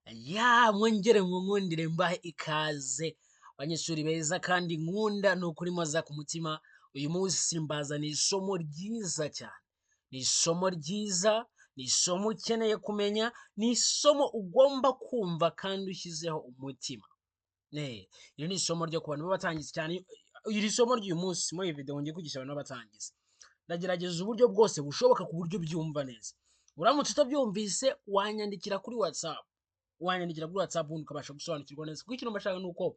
Ya, mwongere munkundire mbahe ikaze, abanyeshuri beza kandi nkunda, ni ukuri mpoza ku mutima. Uyu munsi mbazaniye isomo ryiza cyane. Ni isomo ryiza, ni isomo ukeneye kumenya, ni isomo ugomba kumva kandi ushyizeho umutima. Iri ni isomo ryo ku bantu b'abatangizi cyane. Iri somo ry'uyu munsi muri iyi video ngiye kwigisha abantu b'abatangizi. Ndagerageza uburyo bwose bushoboka ku buryo ubyumva neza. Uramutse utabyumvise, wanyandikira kuri WhatsApp. Wanyandikira kuri WhatsApp ubundi ukabasha gusobanukirwa neza. Kuko ikintu mbashaka ni uko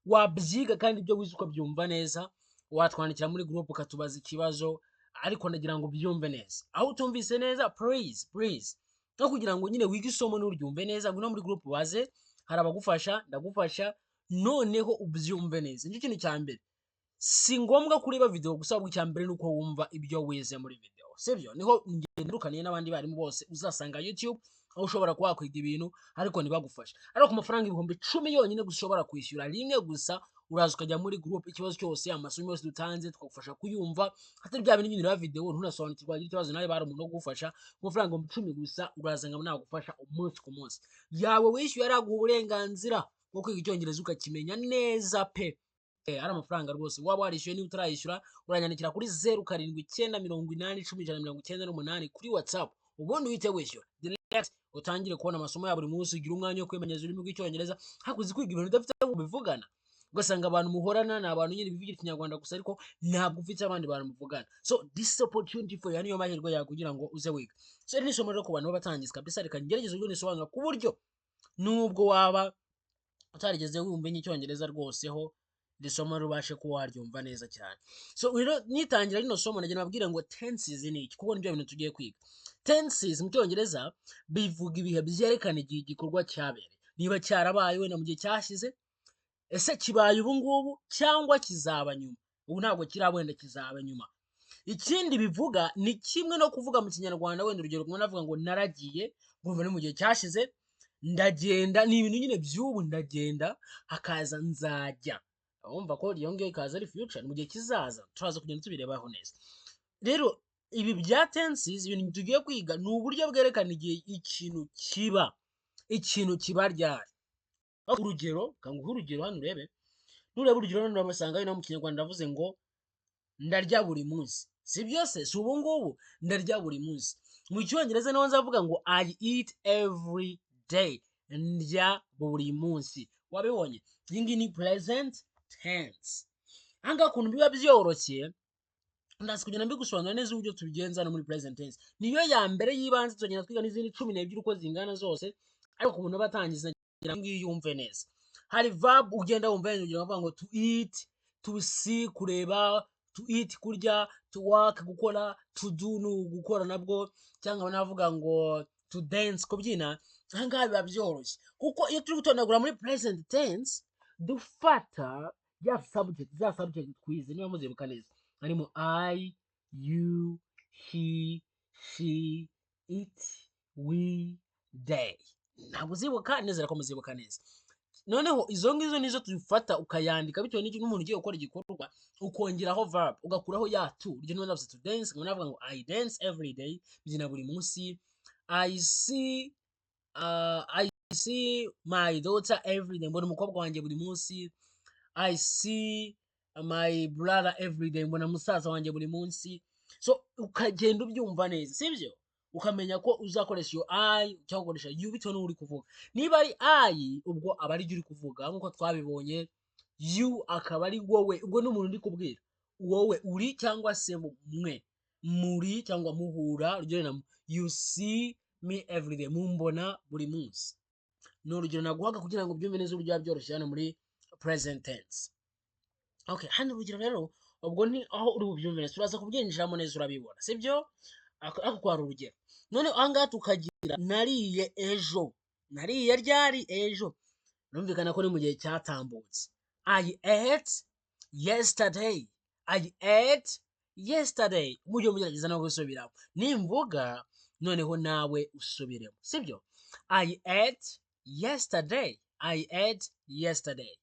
wabyiga kandi ibyo wize ukabyumva neza. Watwandikira muri group ukatubaza ikibazo, ariko ndagira ngo ubyumve neza. Aho utumvise neza, please, please. No kugira ngo nyine wige isomo n'uryumve neza, ngwino muri group ubaze, hari abagufasha, ndagufasha, noneho ubyumve neza. Nicyo kintu cya mbere. Si ngombwa kureba video gusa, ahubwo icya mbere ni uko wumva ibyo wize muri video. Sibyo? Niho ngendukaniye n'abandi barimu bose uzasanga YouTube, aho ushobora kuba wakwiga ibintu ariko ntibagufashe. Ariko ku mafaranga 10,000 yonyine gusa ushobora kwishyura rimwe gusa, uraza ukajya muri group, ikibazo cyose, amasomo yose dutanze tukagufasha kuyumva, hatari bya bintu nyine ureba video ntunasobanukirwa, wagira ikibazo nawe bari umuntu wo kugufasha. Ku mafaranga 10,000 gusa uraza nkaba nagufasha umunsi ku munsi. Yawe wishyuye araguha uburenganzira bwo kwiga Icyongereza ukakimenya neza pe. Ari amafaranga rwose waba warishyuye, niba utarayishyura uranyandikira kuri 0798010198 kuri WhatsApp, ubundi uhite wishyura direct, utangire kubona amasomo ya buri munsi, ugire umwanya wo kwimenyereza ururimi rw'Icyongereza. Hakuze kwiga ibintu udafite aho ubivugana, ugasanga abantu muhorana ni abantu nyine bivugira Ikinyarwanda gusa, ariko ntabwo ufite abandi bantu muvugana. So this is opportunity for you, niyo mahirwe yawe kugira ngo uze wiga. So iri ni isomo rero ku bantu b'abatangizi kabisa. Reka ngerageze uburyo nisobanura ku buryo nubwo waba utarigeze wumva Icyongereza rwose ho, iri somo rubashe kuba waryumva neza cyane. So rero nitangira rino somo, nagira nababwire ngo tenses ni iki, kuko nibyo bintu tugiye kwiga. Tenses mu Cyongereza bivuga ibihe byerekana igihe igikorwa cyabereye, niba cyarabaye wenda mu gihe cyashize, ese kibaye ubu ngubu cyangwa kizaba nyuma. Ubu ntabwo kiraba, wenda kizaba nyuma. Ikindi bivuga ni kimwe no kuvuga mu Kinyarwanda, wenda urugero kumwe navuga ngo naragiye, ngumva ni mu gihe cyashize. Ndagenda ni ibintu nyine by'ubu, ndagenda, hakaza nzajya, urumva ko iyo ngiyo ikaza ari future, ni mu gihe kizaza. Turaza kugenda tubirebaho neza. Rero ibi bya tenses, ibintu tugiye kwiga, ni uburyo bwerekana igihe ikintu kiba, ikintu kiba ryari. Urugero, kanguhe urugero hano urebe. Nureba urugero hano, urabasanga no mu Kinyarwanda ndavuze ngo ndarya buri munsi, si byose? Si ubu ngubu ndarya buri munsi. Mu Cyongereza niho nzavuga ngo "I eat every day", ndya buri munsi. Wabibonye? Iyi ngiyi ni present tense. Ahangaha ukuntu biba byoroshye, ndaza kugenda mbigusobanurira neza uburyo tubigenza no muri present tense. Niyo ya mbere y'ibanze, tuzagenda twiga n'izindi 12 uko zingana zose, ariko ku muntu aba atangiza ngira ngo yumve neza. Hari verb ugenda wumva neza, ugira ngo to eat, to see kureba, to eat kurya, to work gukora, to do ni gukora nabwo, cyangwa navuga ngo to dance kubyina. Ahangaha biba byoroshye kuko iyo turi gutondagura muri present tense dufata ya subject, za subject twize, niba muzibuka neza, harimo I, you, he, she, it, we, they. Ntabwo uzibuka? Nizera ko muzibuka neza. Noneho izo ngizo nizo tufata, ukayandika bitewe n'icyo n'umuntu ugiye gukora igikorwa, ukongeraho verb, ugakuraho ya to. Urugero, niba navuze to dance, nkaba navuga ngo "I dance every day", mbyina buri munsi. I see my daughter every day, mbona umukobwa wanjye buri munsi. I see my brother every day, mbona musaza wanjye buri munsi. So ukagenda ubyumva neza, sibyo? Ukamenya ko uzakoresha iyo I cyangwa ukoresha you bitewe n'uwo uri kuvuga. Niba ari I, ubwo aba ari uri kuvuga nk'uko twabibonye, you akaba ari wowe, ubwo n'umuntu uri kubwira, wowe uri cyangwa se mwe muri cyangwa muhura. Urugero na "You see me every day", mumbona buri munsi. Ni urugero naguhaga kugira ngo ubyumve neza uburyo biba byoroshye hano muri present tense. Okay, hano urugero rero ubwo ni aho uri bubyumve neza, turaza kubyinjiramo neza, urabibona, sibyo? Ako kwari urugero. None ahangaha tukagira nariye ejo. Nariye ryari? Ejo. Numvikana ko ni mu gihe cyatambutse. I ate yesterday. I ate yesterday. Mujye mugerageza no gusubiramo nimvuga, noneho nawe usubiremo, sibyo? I ate yesterday. I ate yesterday,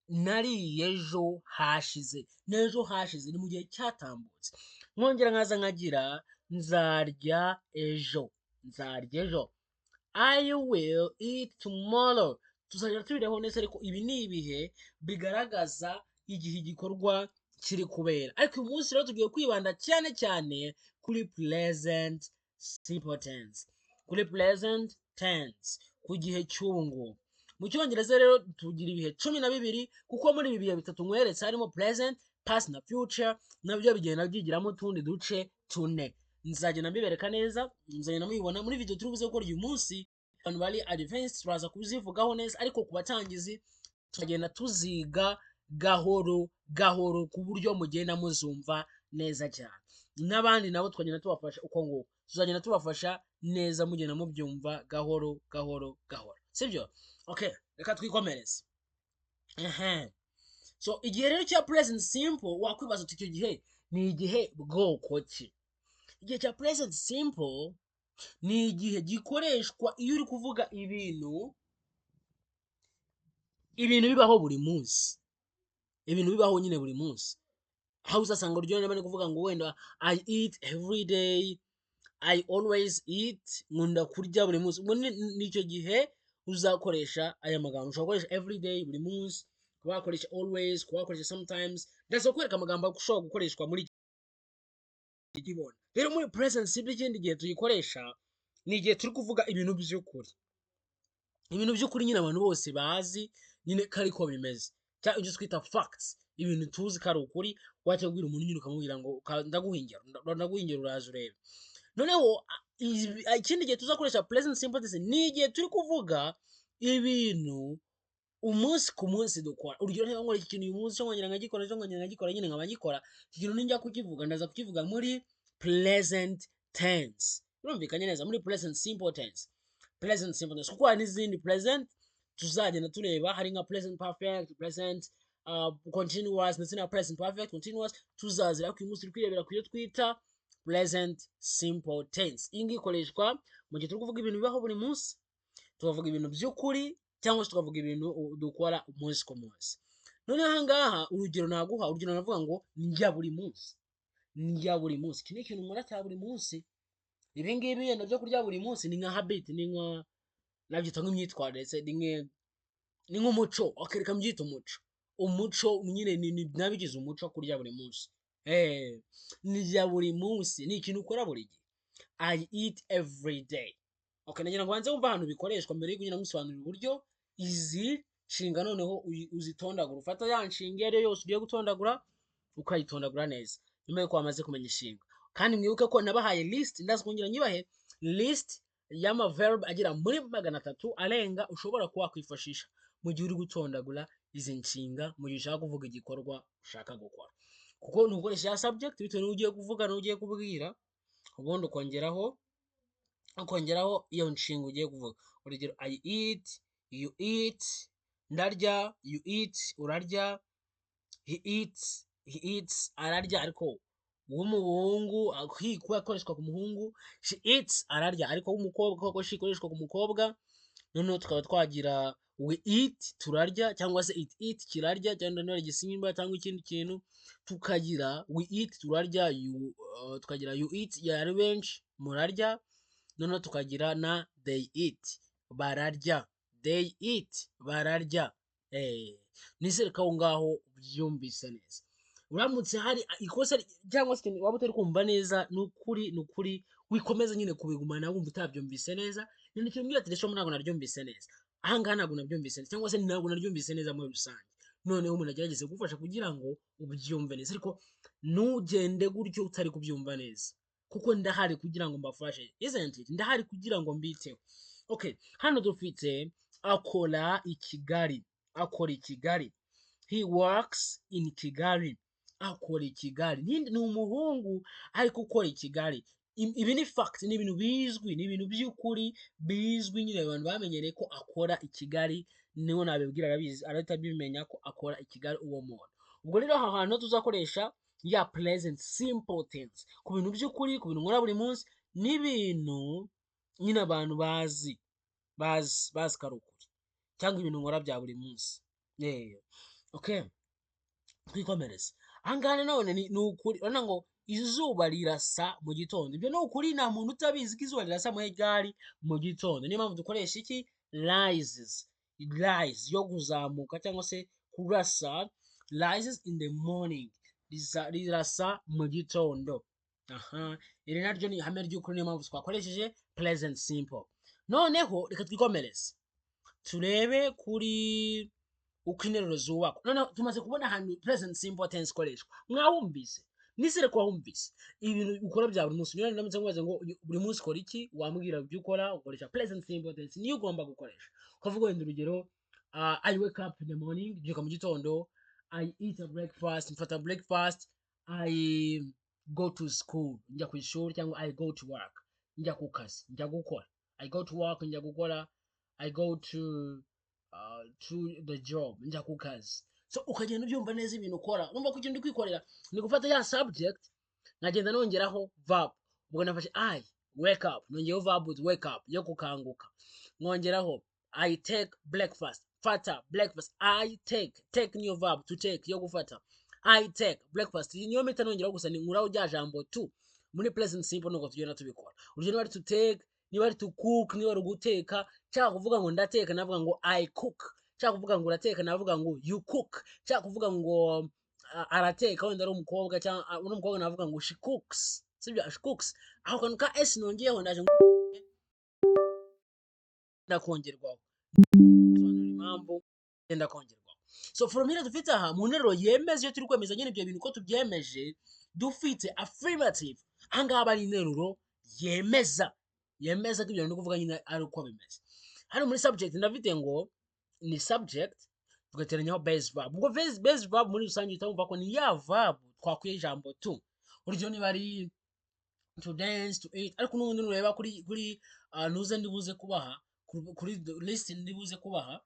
nariye ejo hashize. N'ejo hashize ni mu gihe cyatambutse. Nkongera nkaza nkagira nzarya ejo. Nzarya ejo. I will eat tomorrow. Tuzagenda tubireho neza, ariko ibi ni ibihe bigaragaza igihe igikorwa kiri kubera. Ariko uyu munsi rero tugiye kwibanda cyane cyane kuri present simple tense, kuri present tense, ku gihe cy'ubu ngubu. Mu Cyongereza rero tugira ibihe 12, kuko muri ibi bihe bitatu nkweretse harimo present, past na future, nabyo bigenda byigiramo utundi duce tune. Nzagenda mbibereka neza, nzagenda mubibona muri video turi buze gukora uyu munsi. Abantu bari advanced turaza kuzivugaho neza, ariko ku batangizi tugenda tuziga gahoro gahoro ku buryo mugenda muzumva neza cyane. N'abandi nabo tukagenda tubafasha uko nguko, tuzagenda tubafasha neza, mugenda mubyumva gahoro gahoro gahoro, sibyo? Okay, reka twikomereze. Ehe, so igihe rero cya present simple, wakwibaza uti: "Icyo gihe ni igihe bwoko ki?" Igihe cya present simple ni igihe gikoreshwa iyo uri kuvuga ibintu bibaho buri munsi, ibintu bibaho nyine buri munsi, aho uzasanga urugero niba ni kuvuga ngo wenda "I eat every day", "I always eat", nkunda kurya buri munsi. Ubwo ni icyo gihe uzakoresha aya magambo. Ushobora gukoresha "every day", buri munsi, kuba wakoresha "always", kuba wakoresha "sometimes". Ndaza kukwereka amagambo ashobora gukoreshwa muri iki gibona. Rero muri present simple, ikindi gihe tuyikoresha ni igihe turi kuvuga ibintu by'ukuri, ibintu by'ukuri nyine abantu bose bazi nyine ko ariko bimeze, cyangwa ibyo twita facts, ibintu tuzi ko ari ukuri. Wajya kubwira umuntu nyine ukamubwira ngo "Ndaguha ingero, uraza urebe." Noneho ikindi gihe tuzakoresha present simple tense ni igihe turi kuvuga ibintu umunsi ku munsi dukora. Urugero, niba nkora iki kintu uyu munsi, nkongera nkagikora ejo, nkongera nkagikora, nyine nkaba ngikora iki kintu, ninjya kukivuga ndaza kukivuga muri present tense. Birumvikanye neza? Muri present simple tense, present simple tense, kuko hari n'izindi present tuzagenda tureba, hari nka present perfect, present continuous, ndetse na present perfect continuous tuzazira. Ariko uyu munsi turi kwirebera ku yo twita present simple tense. Iyi ngiyi ikoreshwa mu gihe turi kuvuga ibintu bibaho buri munsi, tukavuga ibintu by'ukuri, cyangwa se tukavuga ibintu dukora umunsi ku munsi. Noneho aha ngaha urugero naguha, urugero navuga ngo "Ndya buri munsi", ndya buri munsi. Iki ni ikintu nkora cya buri munsi. Ibi ngibi yenda byo kurya buri munsi ni nka habit, ni nka nabyita nk'imyitwarire se, ni nk'umuco. Okay, reka mbyite umuco. Umuco nyine ni nabigize umuco kurya buri munsi. Ndya buri munsi ni ikintu ukora buri gihe. I eat every day. Okay, nagira ngo banze wumve ahantu bikoreshwa mbere yo kugira ngo ngusobanurire uburyo izi nshinga noneho uzitondagura. Ufata ya nshinga iyo ari yo yose ugiye gutondagura, ukayitondagura neza nyuma yuko wamaze kumenya inshinga. Kandi mwibuke ko nabahaye list, ndaza kongera nyibahe, list y'ama verb agera muri 300 arenga ushobora kuba wakwifashisha mu gihe uri gutondagura izi nshinga, mu gihe ushaka kuvuga igikorwa ushaka gukora, kuko ni ugukoresha ya subject bitewe n'uwo ugiye kuvuga n'uwo ugiye kubwira, ubundi ukongeraho iyo nshinga ugiye kuvuga. Urugero, I eat, you eat, ndarya, you eat, urarya, he eats, he eats, ararya ariko w'umuhungu, he kuba akoreshwa ku muhungu, she eats, ararya ariko w'umukobwa, kuko she ikoreshwa ku mukobwa. Noneho tukaba twagira we eat, turarya, cyangwa se it eat, kirarya, cyangwa niba ari igisimba cyangwa ikindi kintu. Tukagira we eat, turarya, you, tukagira you eat, yari benshi, murarya. Noneho tukagira na they eat, bararya, they eat, bararya. Nizere ko aho ngaho byumvise neza. Uramutse hari ikosa cyangwa se ikintu waba utari kumva neza, ni ukuri wikomeza nyine kubigumana wumva utabyumvise neza. Ni ikintu mbwira ati: "Rero ntabwo naryumvise neza aha ngaha, ntabwo nabyumvise neza", cyangwa se "Ntabwo naryumvise neza muri rusange." Noneho umuntu agerageze kugufasha kugira ngo ubyumve neza, ariko ntugende gutyo utari kubyumva neza, kuko ndahari kugira ngo mbafashe, isn't it? Ndahari kugira ngo mbiteho. Okay, hano dufite akora i Kigali, akora i Kigali. He works in Kigali. Akora i Kigali. Ni umuhungu ariko ukora i Kigali. Ibi ni fact, ni ibintu bizwi, ni ibintu by'ukuri bizwi nyine abantu bamenyereye ko akora i Kigali. Niho nabibwira arabizi, arahita abimenya ko akora i Kigali uwo muntu. Ubwo rero aha hantu tuzakoresha ya present simple tense ku bintu by'ukuri, ku bintu nkora buri munsi, n'ibintu nyine abantu bazi ko ari ukuri, cyangwa ibintu nkora bya buri munsi. Yeah. Okay, twikomereze. Aha ngaha nanone ni ukuri, urabona ngo Izuba rirasa mu gitondo. Ibyo ni ukuri, nta muntu utabizi ko izuba rirasa muri gari mu gitondo. Niyo mpamvu dukoresha iki? Rises. Rise yo kuzamuka cyangwa se kurasa. Rises in the morning. Rirasa mu gitondo. Aha, iri naryo ni ihame ry'ukuri, niyo mpamvu twakoresheje present simple. Noneho reka twikomereze, turebe kuri uko interuro zubakwa. Noneho tumaze kubona ahantu present simple tense ikoreshwa. Mwawumvise? Nizere ko wawumvise. Ibintu ukora bya buri munsi, niyo ndamutse nkubaze ngo buri munsi ukora iki, wambwira ibyo ukora ukoresha present simple tense. Niyo ugomba gukoresha, ukavuga wenda urugero, "I wake up in the morning," mbyuka mu gitondo. "I eat a breakfast," mfata breakfast. "I go to school," njya ku ishuri, cyangwa "I go to work," njya ku kazi, njya gukora. "I go to work," njya gukora. "I go to the job," njya ku kazi. So ukagenda ubyumva neza ibintu ukora. Urumva ko ikintu ndi kwikorera ni gufata ya subject, nkagenda nongeraho verb. Ubwo nafashe "I wake up," nongeyeho verb "wake up" yo gukanguka, nkongeraho "I take breakfast," fata breakfast. "I take," "take" niyo verb, "to take" yo gufata. "I take breakfast" niyo mpita nongeraho gusa, ni nkuraho rya jambo "to." Muri present simple nuko tugenda tubikora. Urugero, niba ari "to take," niba ari "to cook," niba ari uguteka, cyangwa kuvuga ngo ndateka, navuga ngo "I cook," cyangwa kuvuga ngo urateka, navuga ngo "You cook," cyangwa kuvuga ngo arateka, wenda ari umukobwa, cyangwa ari umukobwa, navuga ngo "She cooks," sibyo? "She cooks." Aho kantu ka s nongeyeho, ndaje ndakongerwaho, sobanura impamvu genda kongerwaho. So formule dufite aha mu nteruro yemeza, iyo turi kwemeza nyine ibyo bintu ko tubyemeje, dufite affirmative. Ahangaha aba ari interuro yemeza, yemeza ko ibyo bintu kuvuga nyine ari uko bimeze. Hano muri subject ndafite ngo ni subject, tugateranyaho base verb. Ubwo base verb muri rusange uhita wumva ko ni ya verb twakuye ijambo "to." Urugero, niba ari "to dance," "to eat," ariko n'ubundi nureba kuri ntuze ndibuze kubaha kuri list ndibuze kubaha,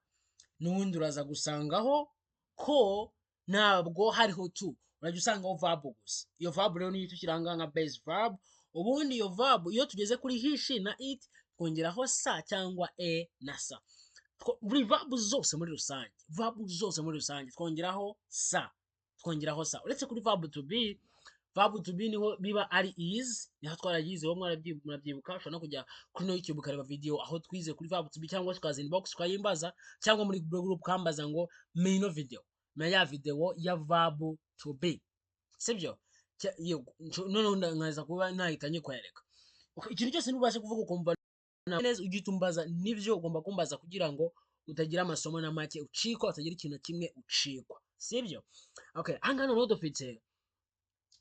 n'ubundi uraza gusangaho ko ntabwo hariho "to," urajya usangaho verb gusa. Iyo verb rero niyo tushyira nka base verb. Ubundi iyo verb, iyo tugeze kuri he, she na it, twongeraho sa cyangwa e na sa. Buri verb zose muri rusange, verb zose muri rusange twongeraho sa, twongeraho sa, uretse kuri verb to be. Verb to be niho biba ari is, niho twaragizeho, murabyibuka. Ushobora no kujya kuri no YouTube ukareba video aho twize kuri verb to be, cyangwa se ukaza inbox ukayimbaza, cyangwa muri group ukambaza ngo menya ino video, menya ya video ya verb to be, sibyo? Yego, noneho nkaza kuba nahita nyikwereka. Okay, ikintu cyose ntubashe kuvuga ukumva neza, ujye umbaza. Nibyo ugomba kumbaza kugira ngo utagira amasomo na make ucikwa, utagira ikintu na kimwe ucikwa, sibyo? Okay, ahangaha noneho dufite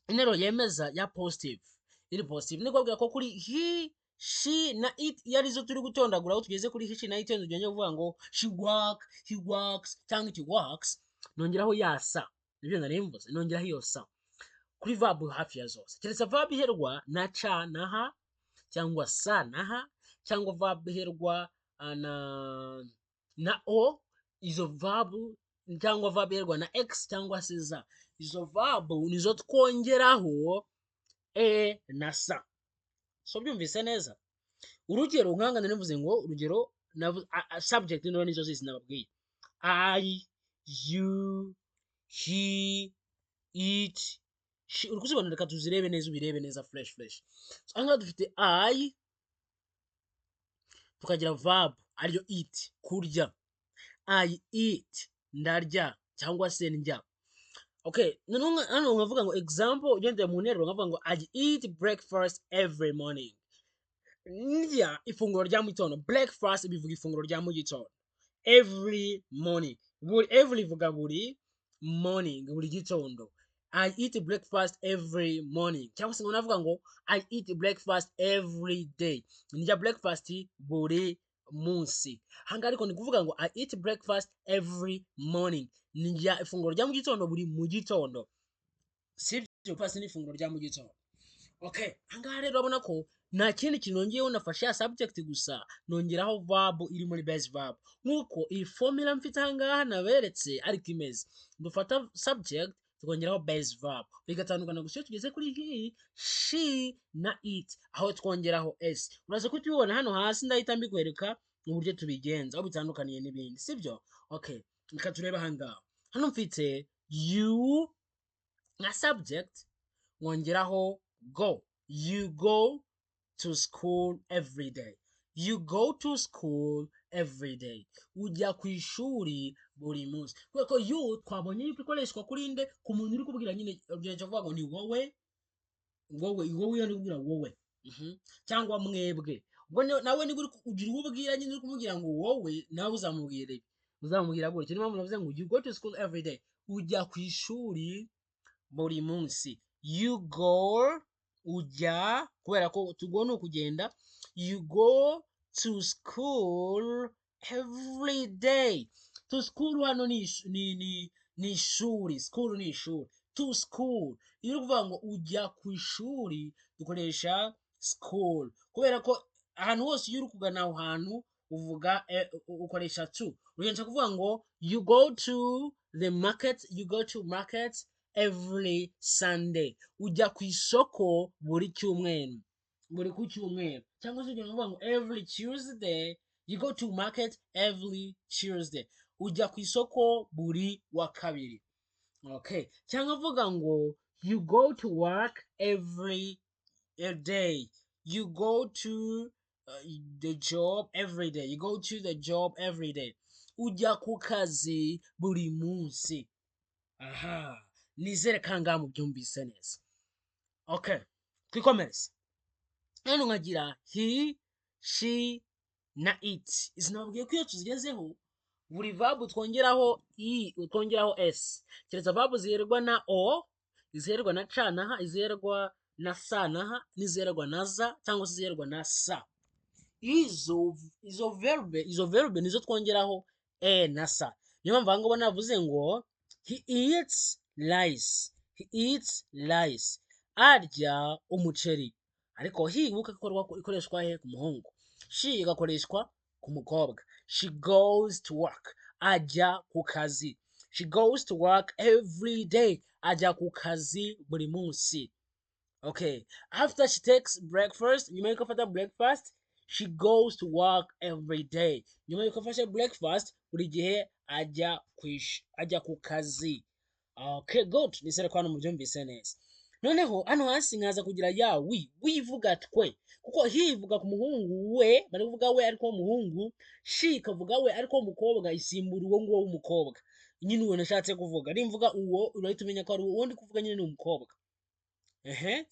interuro yemeza ya positive. Iri positive ni kubabwira ko kuri he, she na it, iyo arizo turi gutondagura, aho tugeze kuri he, she na it, tugenda kuvuga ngo "she work," "he works" cyangwa "it works," nongeraho ya sa. Nibyo nari mvuze, nongeraho iyo sa kuri verb hafi ya zose, keretse verb iherwa na ca na ha, cyangwa sa na ha, cyangwa verb iherwa na o, izo verb, cyangwa verb iherwa na x cyangwa se za. Izo verb nizo twongeraho e na sa. So byumvise neza? Urugero nkanga narivuze ngo urugero subject nizo nizo zizi nababwiye: I, you, he, it, she. Uri kuzibona? Reka tuzirebe neza, ubirebe neza fresh fresh. So ahangaha dufite I, tukagira verb ariyo "eat," kurya. "I eat," ndarya cyangwa se ndya. Okay, noneho hano nkavuga ngo example, ugendeye mu nteruro nkavuga ngo "I eat breakfast every morning," ndya ifunguro rya mu gitondo. "Breakfast" bivuga ifunguro rya mu gitondo. "Every morning," buri, "every" ivuga buri, "morning" buri gitondo. "I eat breakfast every morning," cyangwa se ngo navuga ngo "I eat breakfast every day," ndya breakfast buri munsi. Ahangaha ariko ni kuvuga ngo "I eat breakfast every morning," ndya ifunguro rya mu gitondo buri mu gitondo, sibyo? Breakfast ni ifunguro rya mu gitondo. Okay, ahangaha rero urabona ko nta kindi kintu nongeyeho, nafashe ya subject gusa, nongeraho verb iri muri base verb. Nk'uko iyi formula mfite ahangaha naberetse ariko imeze, dufata subject tukongeraho base verb, bigatandukana gusa iyo tugeze kuri he, she na it, aho twongeraho s. Uraza kutubibona hano hasi, ndahita mbikwereka uburyo tubigenza, aho bitandukaniye n'ibindi, sibyo? Okay, reka turebe ahangaha. Hano mfite you nka subject. Wongeraho go. You go to school every day. You go to school every day. Ujya ku ishuri buri munsi. Kubera ko you twabonye yuko ikoreshwa kuri nde? Ku muntu uri kubwira nyine. Urugero, kuvuga ngo ni wowe, wowe, wowe, iyo ndi kubwira wowe. Cyangwa mwebwe. Ubwo nawe niba uri ugira uwo ubwira nyine, uri kumubwira ngo wowe, nawe uzamubwira ibi, uzamubwira gutya. Niyo mpamvu navuze ngo you go to school every day, ujya ku ishuri buri munsi. You go, ujya, kubera ko to go ni ukugenda. You go to school every day. To school hano ni ishuri. School ni ishuri. To school, iyo uri kuvuga ngo ujya ku ishuri, dukoresha school, kubera ko ahantu hose iyo uri kugana aho hantu uvuga ukoresha to. Urugero, kuvuga ngo you go to the market, you go to market every Sunday, ujya ku isoko buri cyumweru, buri ku cyumweru. Cyangwa se ugenda uvuga ngo every Tuesday, you go to market every Tuesday, ujya ku isoko buri wa kabiri. Okay, cyangwa avuga ngo you go to work every day, you go to the job every day, you go to the job every day, ujya ku kazi buri munsi. Aha nizere ko ahangaha mubyumvise neza. Okay, twikomereze. Hano nkagira he, she na it. Izi nababwiye ko iyo tuzigezeho, buri verb twongeraho i, twongeraho s, keretse verb ziherwa na o, iziherwa na c na h, iziherwa na s na h, n'iziherwa na z cyangwa se iziherwa na s. Izo verbe nizo twongeraho e na s. Niyo mpamvu aha ngaha navuze ngo he eats rice. He eats rice, arya umuceri. Ariko he, wibuke ko ikoreshwa he? Ku muhungu. She igakoreshwa ku mukobwa. She goes to work, ajya ku kazi. She goes to work every day, ajya ku kazi buri munsi. Okay, after she takes breakfast, nyuma yuko afata breakfast, she goes to work every day. Nyuma yuko afashe breakfast, buri gihe ajya ku kazi. Okay, good. Nizere ko hano mubyumvise neza. Noneho hano hasi nkaza kugira ya we. We ivuga twe, kuko he ivuga ku muhungu, we bari kuvuga we ariko w'umuhungu. She ikavuga we ariko w'umukobwa, isimbura uwo nguwo w'umukobwa nyine, uwo nashatse kuvuga. Nimvuga uwo, urahita umenya ko ari uwo ndi kuvuga nyine, ni umukobwa. Ehe,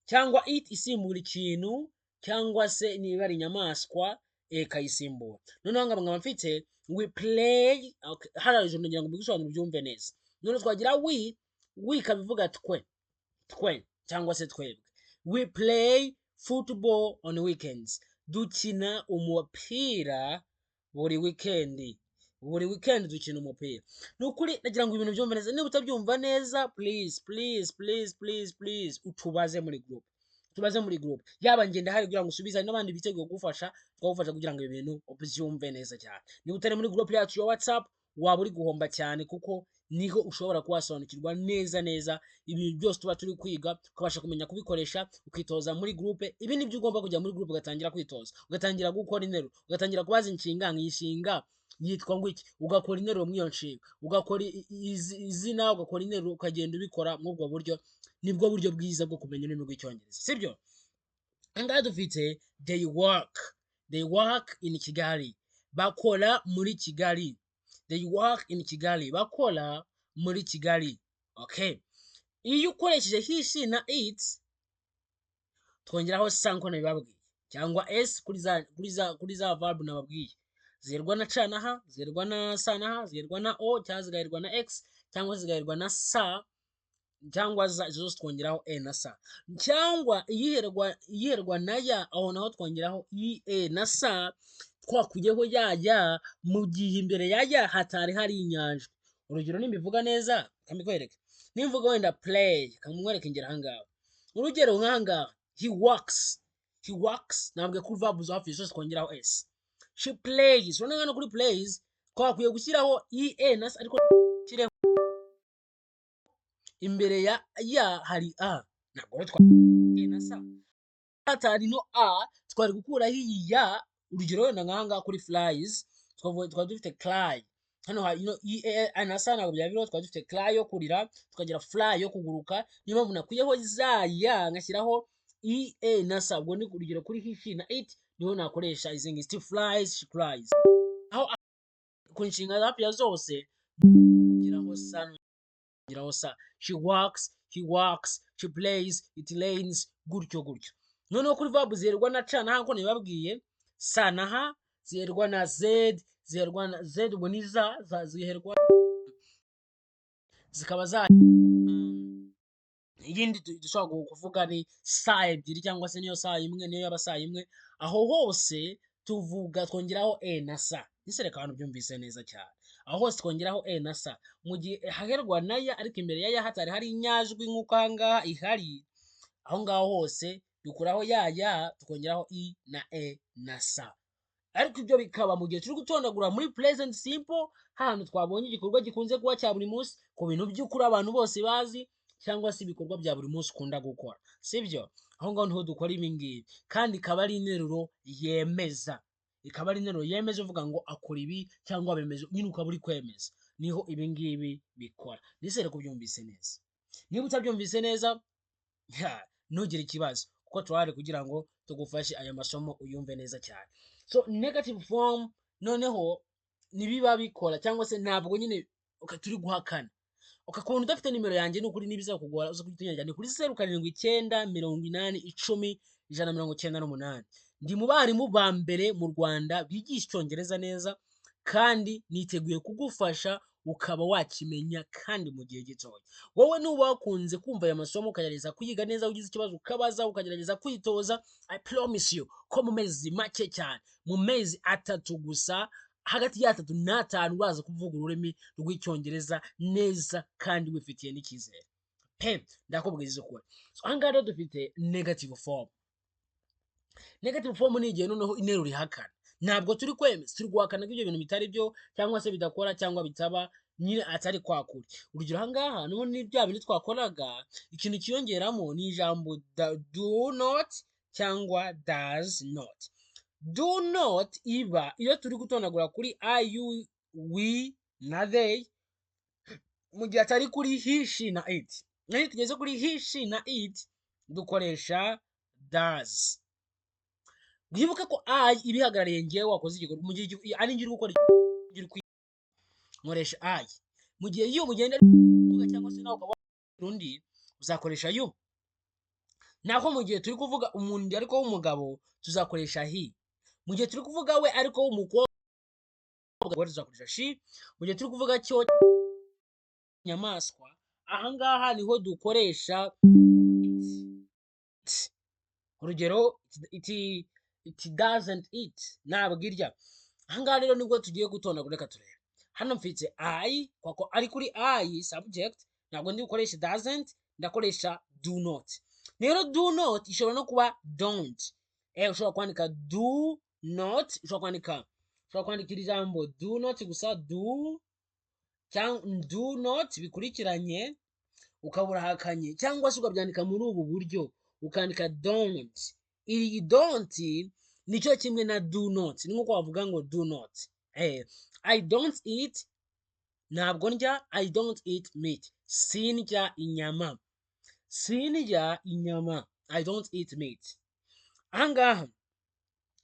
cyangwa it isimbura ikintu, cyangwa se niba ari inyamaswa ikayisimbura. Noneho nkaba mfite we play. Okay, hariya hejuru ngira ngo mbigusobanure ubyumve neza. Noneho twagira we. We ikaba ivuga twe, twe cyangwa se twebwe. We play football on weekends, dukina umupira buri weekend. Buri weekend dukina umupira. Ni ukuri nagira ngo ibintu byumve neza. Niba utabyumva neza, please, please, please, please, please, utubaze muri group, tubaze muri group. Yaba ngenda hari kugira ngo usubize, n'abandi biteguye kugufasha, twagufasha kugira ngo ibi bintu ubyumve neza cyane. Niba utari muri group yacu ya WhatsApp, waba uri guhomba cyane, kuko niho ushobora kuba wasobanukirwa neza neza ibintu byose tuba turi kwiga, ukabasha kumenya kubikoresha, ukitoza muri groupe. Ibi nibyo ugomba kujya muri groupe, ugatangira kwitoza, ugatangira gukora interuro, ugatangira kubaza inshinga, nk'iyi yitwa ngo iki, ugakora interuro muri iyo nshinga, ugakora izina, ugakora interuro, ukagenda ubikora muri ubwo buryo. Nibwo buryo bwiza bwo kumenya ururimi rw'Icyongereza, sibyo? Ahangaha dufite they work. They work in Kigali, bakora muri Kigali. They work in Kigali, bakora muri Kigali. Okay, iyo ukoresheje he, she na it, twongeraho s nko nabibabwiye, cyangwa s kuri za verb nababwiye ziterwa na c na h, ziterwa na s na h, ziterwa na o, cyangwa zigaherwa na x, cyangwa zigaherwa na s cyangwa za. Izo zose twongeraho e na s. Cyangwa iyiherwa na ya, aho naho twongeraho i, e na s, twakuyeho ya ya mu gihe imbere ya ya hatari hari inyajwi. Urugero, nimbivuga neza kambikwereke, nimvuga wenda play, kamwereke ingero ahangaha. Urugero nk'ahangaha, he works. He works, ntabwo kuri verb zo hafi zose twongeraho s. She plays, urabona hano kuri plays twakwiye gushyiraho i, e na s, ariko shyireho imbere ya ya hari a, ntabwo rero twa e na s hatari no a, twari gukuraho iyi ya. Urugero wenda nk'ahangaha kuri flies, twavuye twari dufite cry. Hano ino i, e, a na sa ntabwo byaba biriho. Twaba dufite cry yo kurira, tukagira fly yo kuguruka. Niyo mpamvu nakuyeho za ya, ngashyiraho i, e na sa. Ubwo ni urugero kuri he, she na it, niho nakoresha izi ngizi: it flies, she cries. Aho ku nshinga hafi ya zose ngiraho sa, ngiraho sa: she works, he works, she plays, it rains, gutyo gutyo. Noneho kuri verb ziherwa na ca na ha, nkuko nabibabwiye, sa na ha ziherwa na z, ziherwa na z, ubwo ni za za ziherwa zikaba za iyindi dushobora kuvuga ni sa ebyiri, cyangwa se niyo saa imwe, niyo yaba saa imwe, aho hose tuvuga twongeraho e na sa. Ese reka abantu byumvise neza cyane. Aho hose twongeraho e na sa. Mu gihe haherwa na ya, ariko imbere ya ya hatari hari inyajwi nk'uko aha ngaha ihari, aho ngaho hose dukuraho ya ya, tukongeraho i na e na sa. Ariko ibyo bikaba mu gihe turi gutondagura muri present simple, hano twabonye igikorwa gikunze kuba cya buri munsi, ku bintu by'ukuri abantu bose bazi, cyangwa se ibikorwa bya buri munsi ukunda gukora, sibyo? Aho ngaho niho dukora ibi ngibi, kandi ikaba ari interuro yemeza, ikaba ari interuro yemeza uvuga ngo akora ibi cyangwa bemeza nyine, ukaba uri kwemeza, niho ibi ngibi bikora. Nizere ko ubyumvise neza. Niba utabyumvise neza, ntugire ikibazo, kuko turahari kugira ngo tugufashe aya masomo uyumve neza cyane. So negative form noneho nibiba bikora, cyangwa se ntabwo nyine turi guhakana. Ukakubona udafite nimero yanjye, ni ukuri nibizakugora uza kutunyandikira, ni kuri 0798010198. Ndi mu barimu ba mbere mu Rwanda bigisha Icyongereza neza, kandi niteguye kugufasha ukaba wakimenya kandi mu gihe gitoya. Wowe nuba wakunze kumva aya masomo, ukagerageza kuyiga neza, ugize ikibazo ukabaza, ukagerageza kwitoza, I promise you ko mu mezi make cyane, mu mezi 3 gusa, hagati ya 3 na 5, uraza kuvuga ururimi rw'Icyongereza neza kandi wifitiye n'icyizere pe, ndakubwiza ukuri. So aha ngaha rero dufite negative form. Negative form ni igihe noneho interuro ihakana. Ntabwo turi kwemeza, turi guhakana ko ibyo bintu bitari byo, cyangwa se bidakora, cyangwa bitaba nyine, atari kwa kuri. Urugero aha ngaha n'ubundi ni bya bindi twakoraga, ikintu kiyongeramo ni ijambo do not cyangwa does not. Do not iba iyo turi gutondagura kuri I, you, we na they, mu gihe atari kuri he, she na it. Naho iyo tugeze kuri he, she na it, dukoresha does. Wibuke ko I iba ihagarariye ngewe wakoze igikorwa. Mu gihe ari njye uri gukora, uri nkoresha I. Mu gihe you mugenda kuvuga, cyangwa se nawe ukaba undi, uzakoresha you. Naho mu gihe turi kuvuga umuntu ariko w'umugabo, tuzakoresha he. Mu gihe turi kuvuga we ariko w'umukobwa, tuzakoresha she. Mu gihe turi kuvuga cyo, nyamaswa, ahangaha niho dukoresha it. Urugero: it doesn't eat, ntabwo irya. Ahangaha rero nibwo tugiye gutondagura. Reka turebe hano, mfite I, kuko ari kuri I subject, ntabwo ndi bukoreshe doesn't, ndakoresha do not. Rero do not ishobora no kuba don't. Ushobora kwandika do not, ushobora kwandika iri jambo do not gusa, do cyangwa do not bikurikiranye, ukaba urahakanye, cyangwa se ukabyandika muri ubu buryo, ukandika don't. Iyi don't nicyo kimwe na do not, ni nkuko wavuga ngo do not. I don't eat, ntabwo ndya. I don't eat meat, sindya inyama, sindya inyama. I don't eat meat. Ahangaha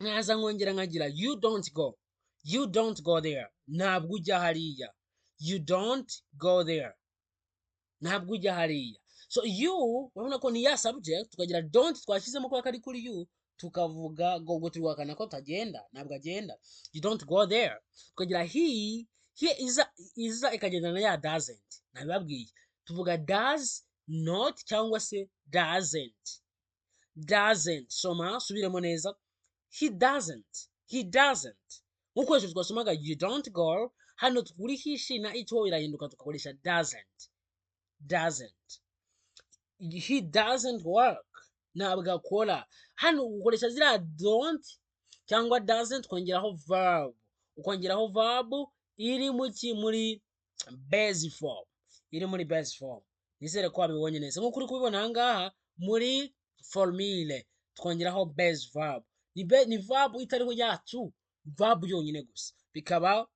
nkaza nkongera nkagira you don't go, you don't go there, ntabwo ujya hariya. You don't go there, ntabwo ujya hariya. So you urabona ko ni ya subject, tukagira don't twashyizemo kubera ko ari kuri you, tukavuga ngo ubwo turi guhakana ko tagenda, ntabwo agenda. You don't go there. Tukagira he. He iza ikagendana na ya doesn't nabibabwiye, tuvuga does not cyangwa se doesn't. Doesn't, soma, subiremo neza: he doesn't, he doesn't. Nk'uko hejuru twasomaga you don't go, hano kuri he, she na it ho birahinduka, tugakoresha doesn't, doesn't. He doesn't work, ntabwo akora. Hano ukoresha ziriya don't cyangwa doesn't, ukongeraho verb, ukongeraho verb iri mu ki? Muri base form, iri muri base form. Nizere ko wabibonye neza nk'uko uri kubibona aha ngaha. Muri formule twongeraho base verb, ni verb itariho ya to, verb yonyine gusa, bikaba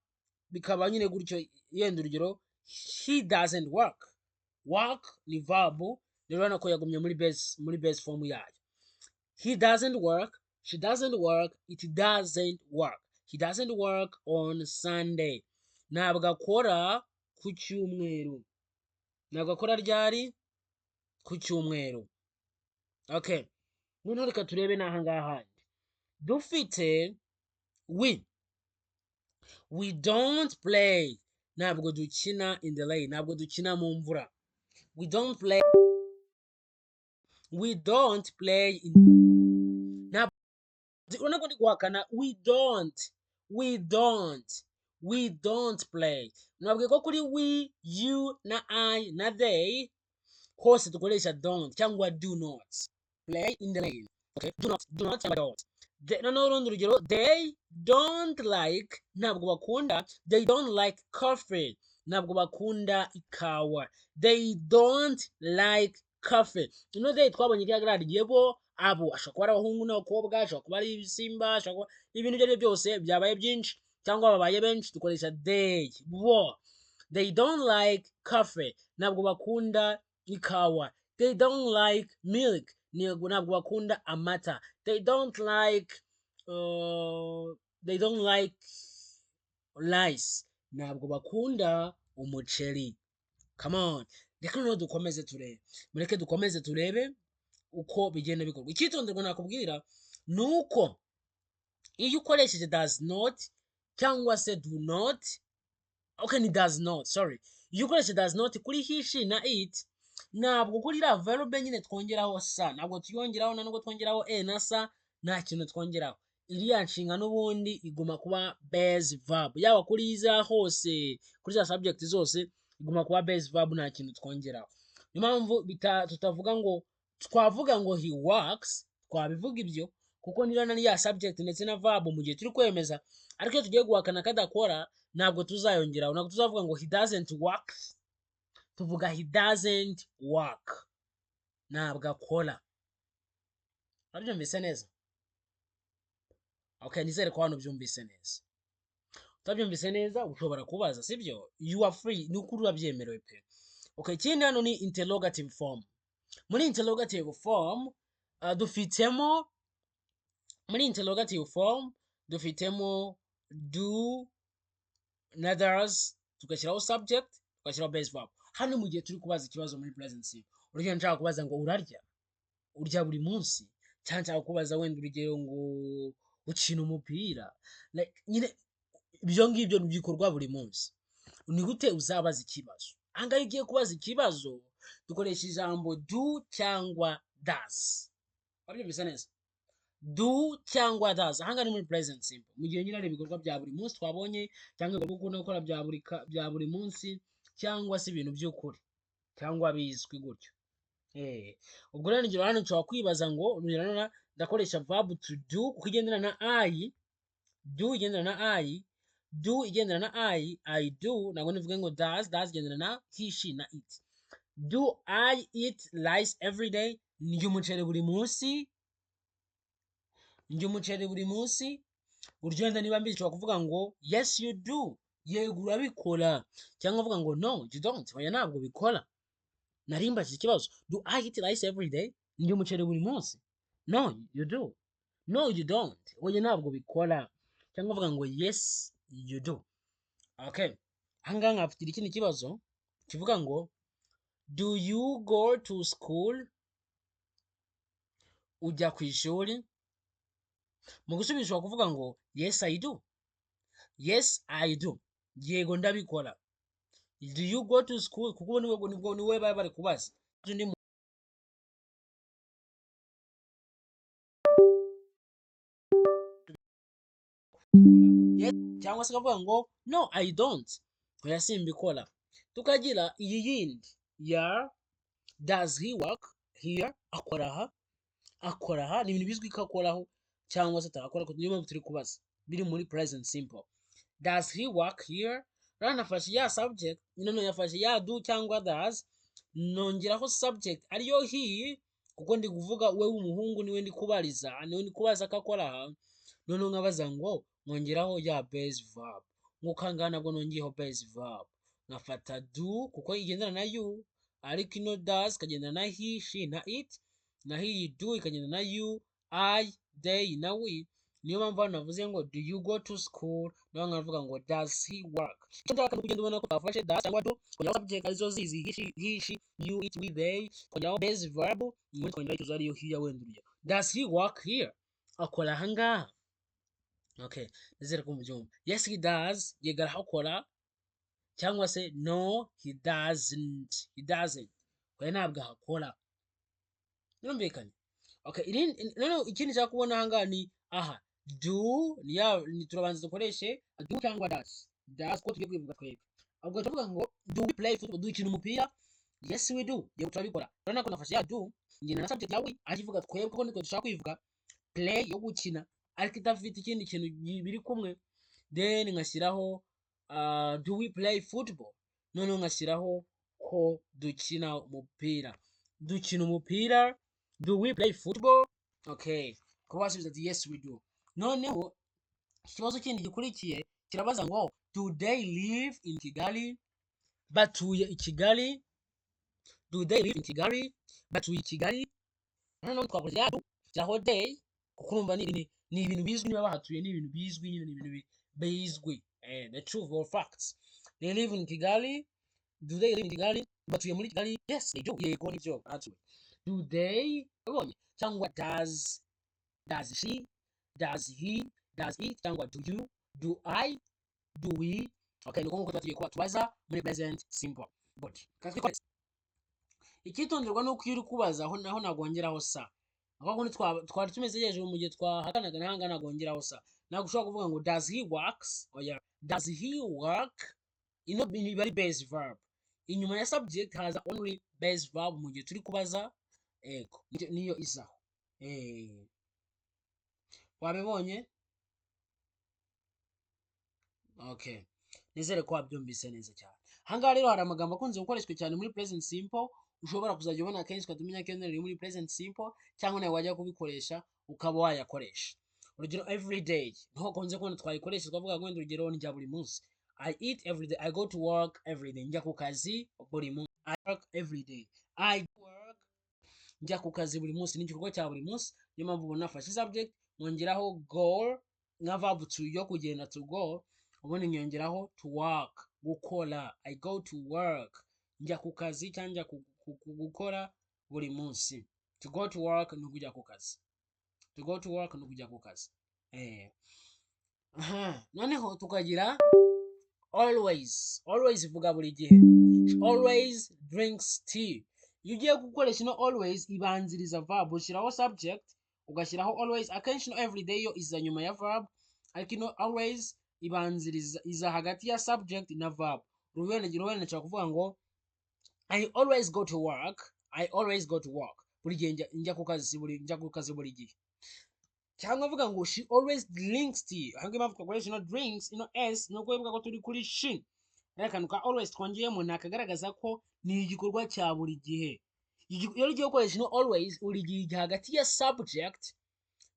Bikaba nyine gutyo. Yenda urugero, he doesn't work. Work ni verb rero, urabona ko yagumye muri base form yayo. He doesn't work, she doesn't work, it doesn't work. He doesn't work on Sunday. Ntabwo akora ku cyumweru. Ntabwo akora ryari? Ku cyumweru. Okay, noneho reka turebe n'aha ngaha handi dufite we. We don't play, ntabwo dukina, in the rain, ntabwo dukina mu mvura. We don't play, we don't play in, ntabwo, urabona ko ndi guhakana. We don't, we don't, we don't play. Nabwiye ko kuri we, you na I na they hose dukoresha don't cyangwa do not play in the rain. Okay, do not, do not cyangwa don't. Noneho urundi rugero, they don't like, ntabwo bakunda. They don't like coffee, ntabwo bakunda ikawa. They don't like coffee. Ino they twabonye ihagarariye bo, abo ashobora kuba ari abahungu n'abakobwa, ashobora kuba ari ibisimba, ashobora kuba ibintu ibyo ari byo byose byabaye byinshi cyangwa babaye benshi, dukoresha they, bo. They don't like coffee, ntabwo bakunda ikawa. They don't like milk, ntabwo bakunda amata. They don't like rice, ntabwo bakunda umuceri. Come on, reka noneho dukomeze turebe, mureke dukomeze turebe uko bigenda bikorwa. Icyitonderwa nakubwira ni uko iyo ukoresheje does not cyangwa se do not, okay, ni does not, sorry, iyo ukoresheje does not kuri he, she na it, ntabwo kuri iriya verb nyine twongeraho sa, ntabwo tuyongeraho, nta nubwo twongeraho e na sa, nta kintu twongeraho. Iriya nshinga n'ubundi iguma kuba base verb, yaba kuri za hose, kuri za subject zose iguma kuba base verb, nta kintu twongeraho. Niyo mpamvu tutavuga ngo, twavuga ngo he works, twabivuga ibyo kuko niba na ya subject ndetse na verb mu gihe turi kwemeza. Ariko iyo tugiye guhakana kadakora, ntabwo tuzayongeraho, ntabwo tuzavuga ngo he doesn't work. Tuvuga he doesn't work, ntabwo akora. Urabyumvise neza? Okay, nizere ko hano byumvise neza. Utabyumvise neza ushobora kubaza, sibyo? You are free, ni ukuri urabyemerewe pe. Okay, ikindi hano ni interrogative form. Muri interrogative form dufitemo, muri interrogative form dufitemo do na does, tugashyiraho subject, tugashyiraho base verb. Hano mu gihe turi kubaza ikibazo muri present simple, urugero nshaka kubaza ngo urarya, urya buri munsi, cyangwa nshaka kubaza wenda urugero ngo ukina umupira, like, nyine ibyo ngibyo bikorwa buri munsi, ni gute uzabaza ikibazo? Ahangaha iyo ugiye kubaza ikibazo dukoresha ijambo do cyangwa does. Wabyumvise neza? Do cyangwa does. Ahangaha ni muri present simple, mu gihe nyine ari ibikorwa bya buri munsi twabonye, cyangwa ibikorwa ukunda gukora bya buri munsi, cyangwa se ibintu by'ukuri cyangwa bizwi gutyo. Ubwo rero urugero hano nshobora kwibaza ngo, urugero hano ndakoresha verb to do kuko igendana na I. Do igendana na I, do igendana na I, I do. Ntabwo nivuge ngo does. Does igendana na he, she na it. Do I eat rice every day? Ndya umuceri buri munsi? Ndya umuceri buri munsi? Urugendo wenda niba mbizi, nshobora kuvuga ngo yes, you do, yego urabikora, cyangwa uvuga ngo no, you don't, oya ntabwo ubikora. Nari mbajije ikibazo: do I eat rice every day? Ndya umuceri buri munsi? No, you do, no, you don't, oya ntabwo ubikora, cyangwa uvuga ngo yes, you do. Okay, ahangaha nkafitira ikindi kibazo kivuga ngo do you go to school? Ujya ku ishuri? Mu gusubiza ushobora kuvuga ngo yes, I do, yes, I do, yego ndabikora. Do you go to school? Kuko niwe baba bari kubaza. Undi yes, cyangwa se ukavuga ngo no, I don't, oya simbikora. Tukagira iyi yindi ya does he work here? Akora aha? Akora aha? Ni ibintu bizwi ko akoraho cyangwa se atakora, niyo mpamvu turi kubaza biri muri present simple. Does he work here? Rero nafashe ya subject, none yafashe ya do cyangwa does, nongeraho subject ariyo he, kuko ndi kuvuga we w'umuhungu, niwe ndi kubariza, niwe ndi kubaza ko akora aha. Noneho nkabaza ngo, nkongeraho ya base verb. Nk'uko aha ngaha nabwo nongeyeho base verb, nkafata do kuko igendana na you, ariko ino does ikagendana na he, she na it, naho iyi do ikagendana na you, I, they na we. Niyo mpamvu hano navuze ngo "Do you go to school?", naho nkavuga ngo "Does he work?" Icyo nshaka ni ukugenda ubona ko twafashe does cyangwa do, kongeraho subject arizo zizi he, she, you, it, we, they, kongeraho base verb, ubundi twongeraho icyo ariyo here. Wenda urugero, "Does he work here?" Akora aha ngaha? Okay, nizere ko mubyumva. Yes, he does, yego arahakora, cyangwa se no, he doesn't, he doesn't, oya ntabwo ahakora. Birumvikanye? Okay, irindi noneho, ikindi nshaka kubona aha ngaha ni aha do ni ya ni turabanza dukoreshe do cyangwa does. Does ko tugiye kwivuga twebwe. Ubwo turavuga ngo "Do we play football?" Dukina umupira? Yes, we do, yego turabikora. Urabona ko nafashe ya do, ngenda na subject ya we, ariko ivuga twebwe kuko nitwe dushaka kwivuga. Play yo gukina ariko idafite ikindi kintu biri kumwe. Then ngashyiraho "Do we play football?" Noneho ngashyiraho ko dukina umupira. Dukina umupira? Do we play football? Okay, kuba wasubiza ati "Yes, we do." Noneho ikibazo kindi gikurikiye kirabaza ngo "Do they live in Kigali?" Batuye i Kigali? Do they live in Kigali? Batuye i Kigali? Noneho twakoze ya do, shyiraho they, kuko urumva ni ibintu bizwi. Niba bahatuye ni ibintu bizwi nyine, ni ibintu bizwi, the truth or facts. They live in Kigali. Do they live in Kigali? Batuye muri Kigali? Yes, they do, yego nibyo bahatuye. Do they ubonye cyangwa does, does she, does he, does it, cyangwa do you, do I, do we. Okay, ni uko nguko tuba tugiye kuba tubaza muri present simple. Good. Reka twikomereze. Icyitonderwa ni uko iyo uri kubaza aho naho ntabwo wongeraho sa aho kundi twari tumeze hejuru mu gihe twahakanaga. Nahanga ntabwo wongeraho sa. Ntabwo ushobora kuvuga ngo "Does he works?" Oya, "Does he work?" Ino iba ari base verb. Inyuma ya subject haza only base verb mu gihe turi kubaza. Ego, niyo izaho. Wabibonye? Okay, nizere ko wabyumvise neza cyane. Ahangaha rero hari amagambo akunze gukoreshwa cyane muri present simple, ushobora kuzajya ubona kenshi ukahita umenya ko iyo nteruro iri muri present simple, cyangwa nawe wajya kubikoresha ukaba wayakoresha. Urugero, every day, niho ukunze kubona twayikoresha. Twavuga ngo wenda urugero, ndya buri munsi. I eat every day. I go to work every day. Njya ku kazi buri munsi. I work every day. I work, njya ku kazi buri munsi, ni igikorwa cya buri munsi. Niyo mpamvu ubona nafashe subject, nkongeraho go nka verb to yo kugenda, to go, ubundi nkiyongeraho to work, gukora. I go to work, njya ku kazi cyangwa njya gukora buri munsi. To go to work ni ukujya ku kazi. To go to work ni ukujya ku kazi. Aha noneho tukagira always. Always ivuga buri gihe. She always drinks tea. Iyo ugiye gukoresha ino always, ibanziriza verb, ushyiraho subject, ugashyiraho always. Akenshi no everyday yo iza nyuma ya verb, ariko ino always ibanziriza, iza hagati ya subject na verb. Urugero wenda nshobora kuvuga ngo "I always go to work." I always go to work, buri gihe njya ku kazi, buri njya ku kazi buri gihe. Cyangwa avuga ngo "She always drinks tea." Aho impamvu twakoresha ino drinks, ino s, ni uko wibuka ko turi kuri she. Rero akantu ka always twongeyemo ni akagaragaza ko ni igikorwa cya buri gihe. Iyo ugiye gukoresha ino always, uri gihe ijya hagati ya subject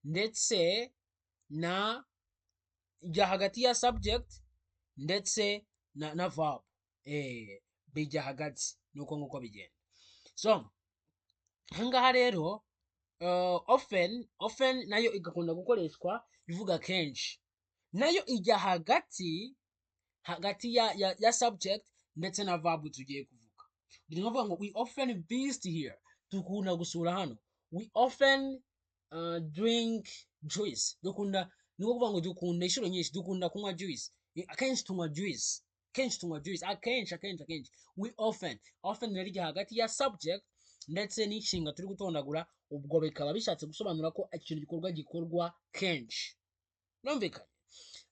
ndetse na, ijya hagati ya subject ndetse na verb. Bijya hagati, ni uko nguko bigenda. So ahangaha rero often. Often nayo igakunda gukoreshwa ivuga kenshi. Nayo ijya hagati ya subject ndetse na verb tugiye kuvuga. Ni ukuvuga ngo "We often visit here." Dukunda gusura hano. We often drink juice. Dukunda, ni ukuvuga ngo dukunda inshuro nyinshi, dukunda kunywa juice. Akenshi tunywa juice, kenshi tunywa juice, akenshi, akenshi, akenshi. We often. Often rero ijya hagati ya subject ndetse n'inshinga turi gutondagura. Ubwo bikaba bishatse gusobanura ko ikintu gikorwa gikorwa kenshi. Birumvikanye?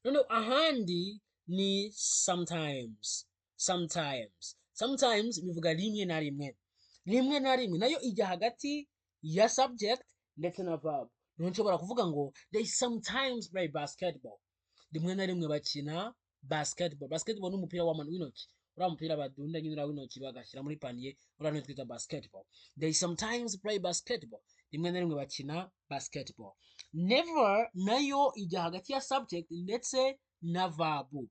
Noneho ahandi ni sometimes. Sometimes, sometimes bivuga rimwe na rimwe. Rimwe na rimwe nayo ijya hagati ya subject ndetse na verb. Niho nshobora kuvuga ngo "They sometimes play basketball." Rimwe na rimwe bakina basketball. Basketball ni umupira w'intoki, uriya mupira badunda nyine, uriya w'intoki bagashyira muri panier, uriya niwo twita basketball. They sometimes play basketball, rimwe na rimwe bakina basketball. Never nayo ijya hagati ya subject ndetse na verb.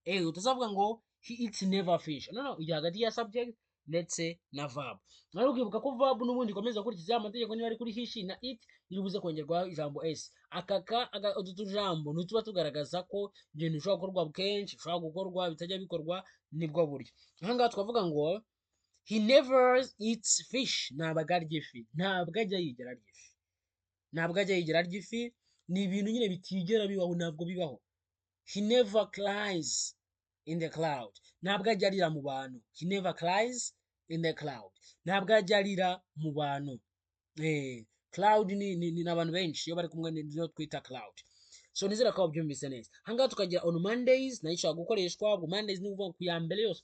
Utazavuga ngo "He eats never fish." No, ijya hagati ya subject ndetse na verb. Ariko ukibuka ko verb n'ubundi ikomeza gukurikiza ya mategeko. Niba ari kuri he, she na it, iri buze kongerwaho ijambo s. Aka ka utu tujambo ntituba tugaragaza ko ibintu bishobora gukorwa kenshi, bishobora gukorwa, bitajya bikorwa. Nibwo buryo aha ngaha twavuga ngo "He never eats fish." Ntabwo arya ifi, ntabwo ajya yigera arya ifi, ntabwo ajya yigera arya ifi. Ni ibintu nyine bitigera bibaho, ntabwo bibaho. He never cries in the crowd. Ntabwo ajya arira mu bantu. He never cries in the crowd. Ntabwo ajya arira mu bantu. Crowd ni abantu benshi iyo bari kumwe, niyo twita crowd. So nizera ko wabyumvise neza. Ahangaha tukagira on Mondays, nayo ishobora gukoreshwa. Ubwo Mondays ni ukuvuga ku ya mbere yose,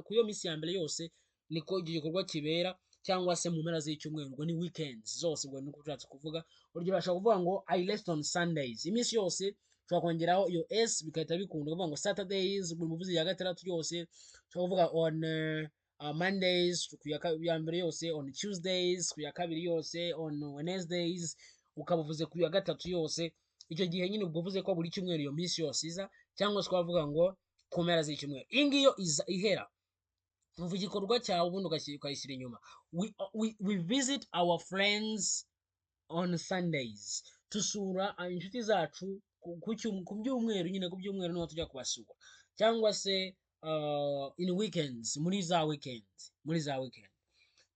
ku iyo minsi ya mbere yose niko icyo gikorwa kibera, cyangwa se mu mpera z'icyumweru, ubwo ni weekends zose, ubwo niko ushatse kuvuga. Urugero, bashobora kuvuga ngo "I rest on Sundays." Iminsi yose ushobora kongeraho iyo s bigahita bikunda, ukavuga ngo Saturdays, buri muvuzi ya gatandatu yose. Ushobora kuvuga on Mondays, ku ya mbere yose, on Tuesdays, ku ya kabiri yose, on Wednesdays, ukaba uvuze ku ya gatatu yose. Icyo gihe nyine ubwo uvuze ko buri cyumweru iyo minsi yose iza, cyangwa se twavuga ngo ku mpera z'icyumweru. Iyi ngiyo iza ihera, umva igikorwa cyawe, ubundi ukayishyira inyuma. We visit our friends on Sundays. Tusura inshuti zacu ku byumweru nyine, ku byumweru niho tujya kubasura, cyangwa se in weekends, muri za weekends, muri za weekend.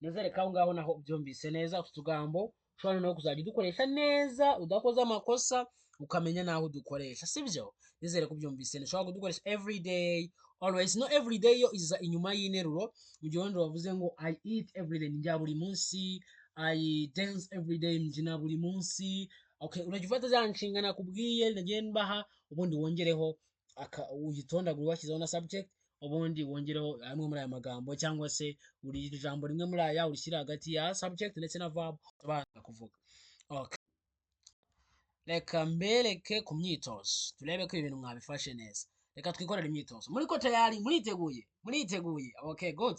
Nizere ko aho ngaho naho ubyumvise neza. Utu tugambo ushobora no kuzajya udukoresha neza udakoze amakosa, ukamenya n'aho udukoresha, sibyo? Nizere ko ubyumvise neza. Ushobora kudukoresha every day, always. No, every day yo iza inyuma y'interuro. Mu gihe wenda wavuze ngo "I eat every day," ndya buri munsi. "I dance every day," mbyina buri munsi. Okay, urajya ufata za nshinga nakubwiye nagiye mbaha, ubundi wongereho aka uyitondagure, washyizeho na subject, ubundi wongereho amwe muri aya magambo, cyangwa se buri jambo rimwe muri aya urishyira hagati ya subject ndetse na verb tubanza kuvuga. Okay, reka mbereke ku myitozo, turebe ko ibintu mwabifashe neza. Reka twikorere imyitozo. Muri ko tayari? Muriteguye? Muriteguye? Okay, good.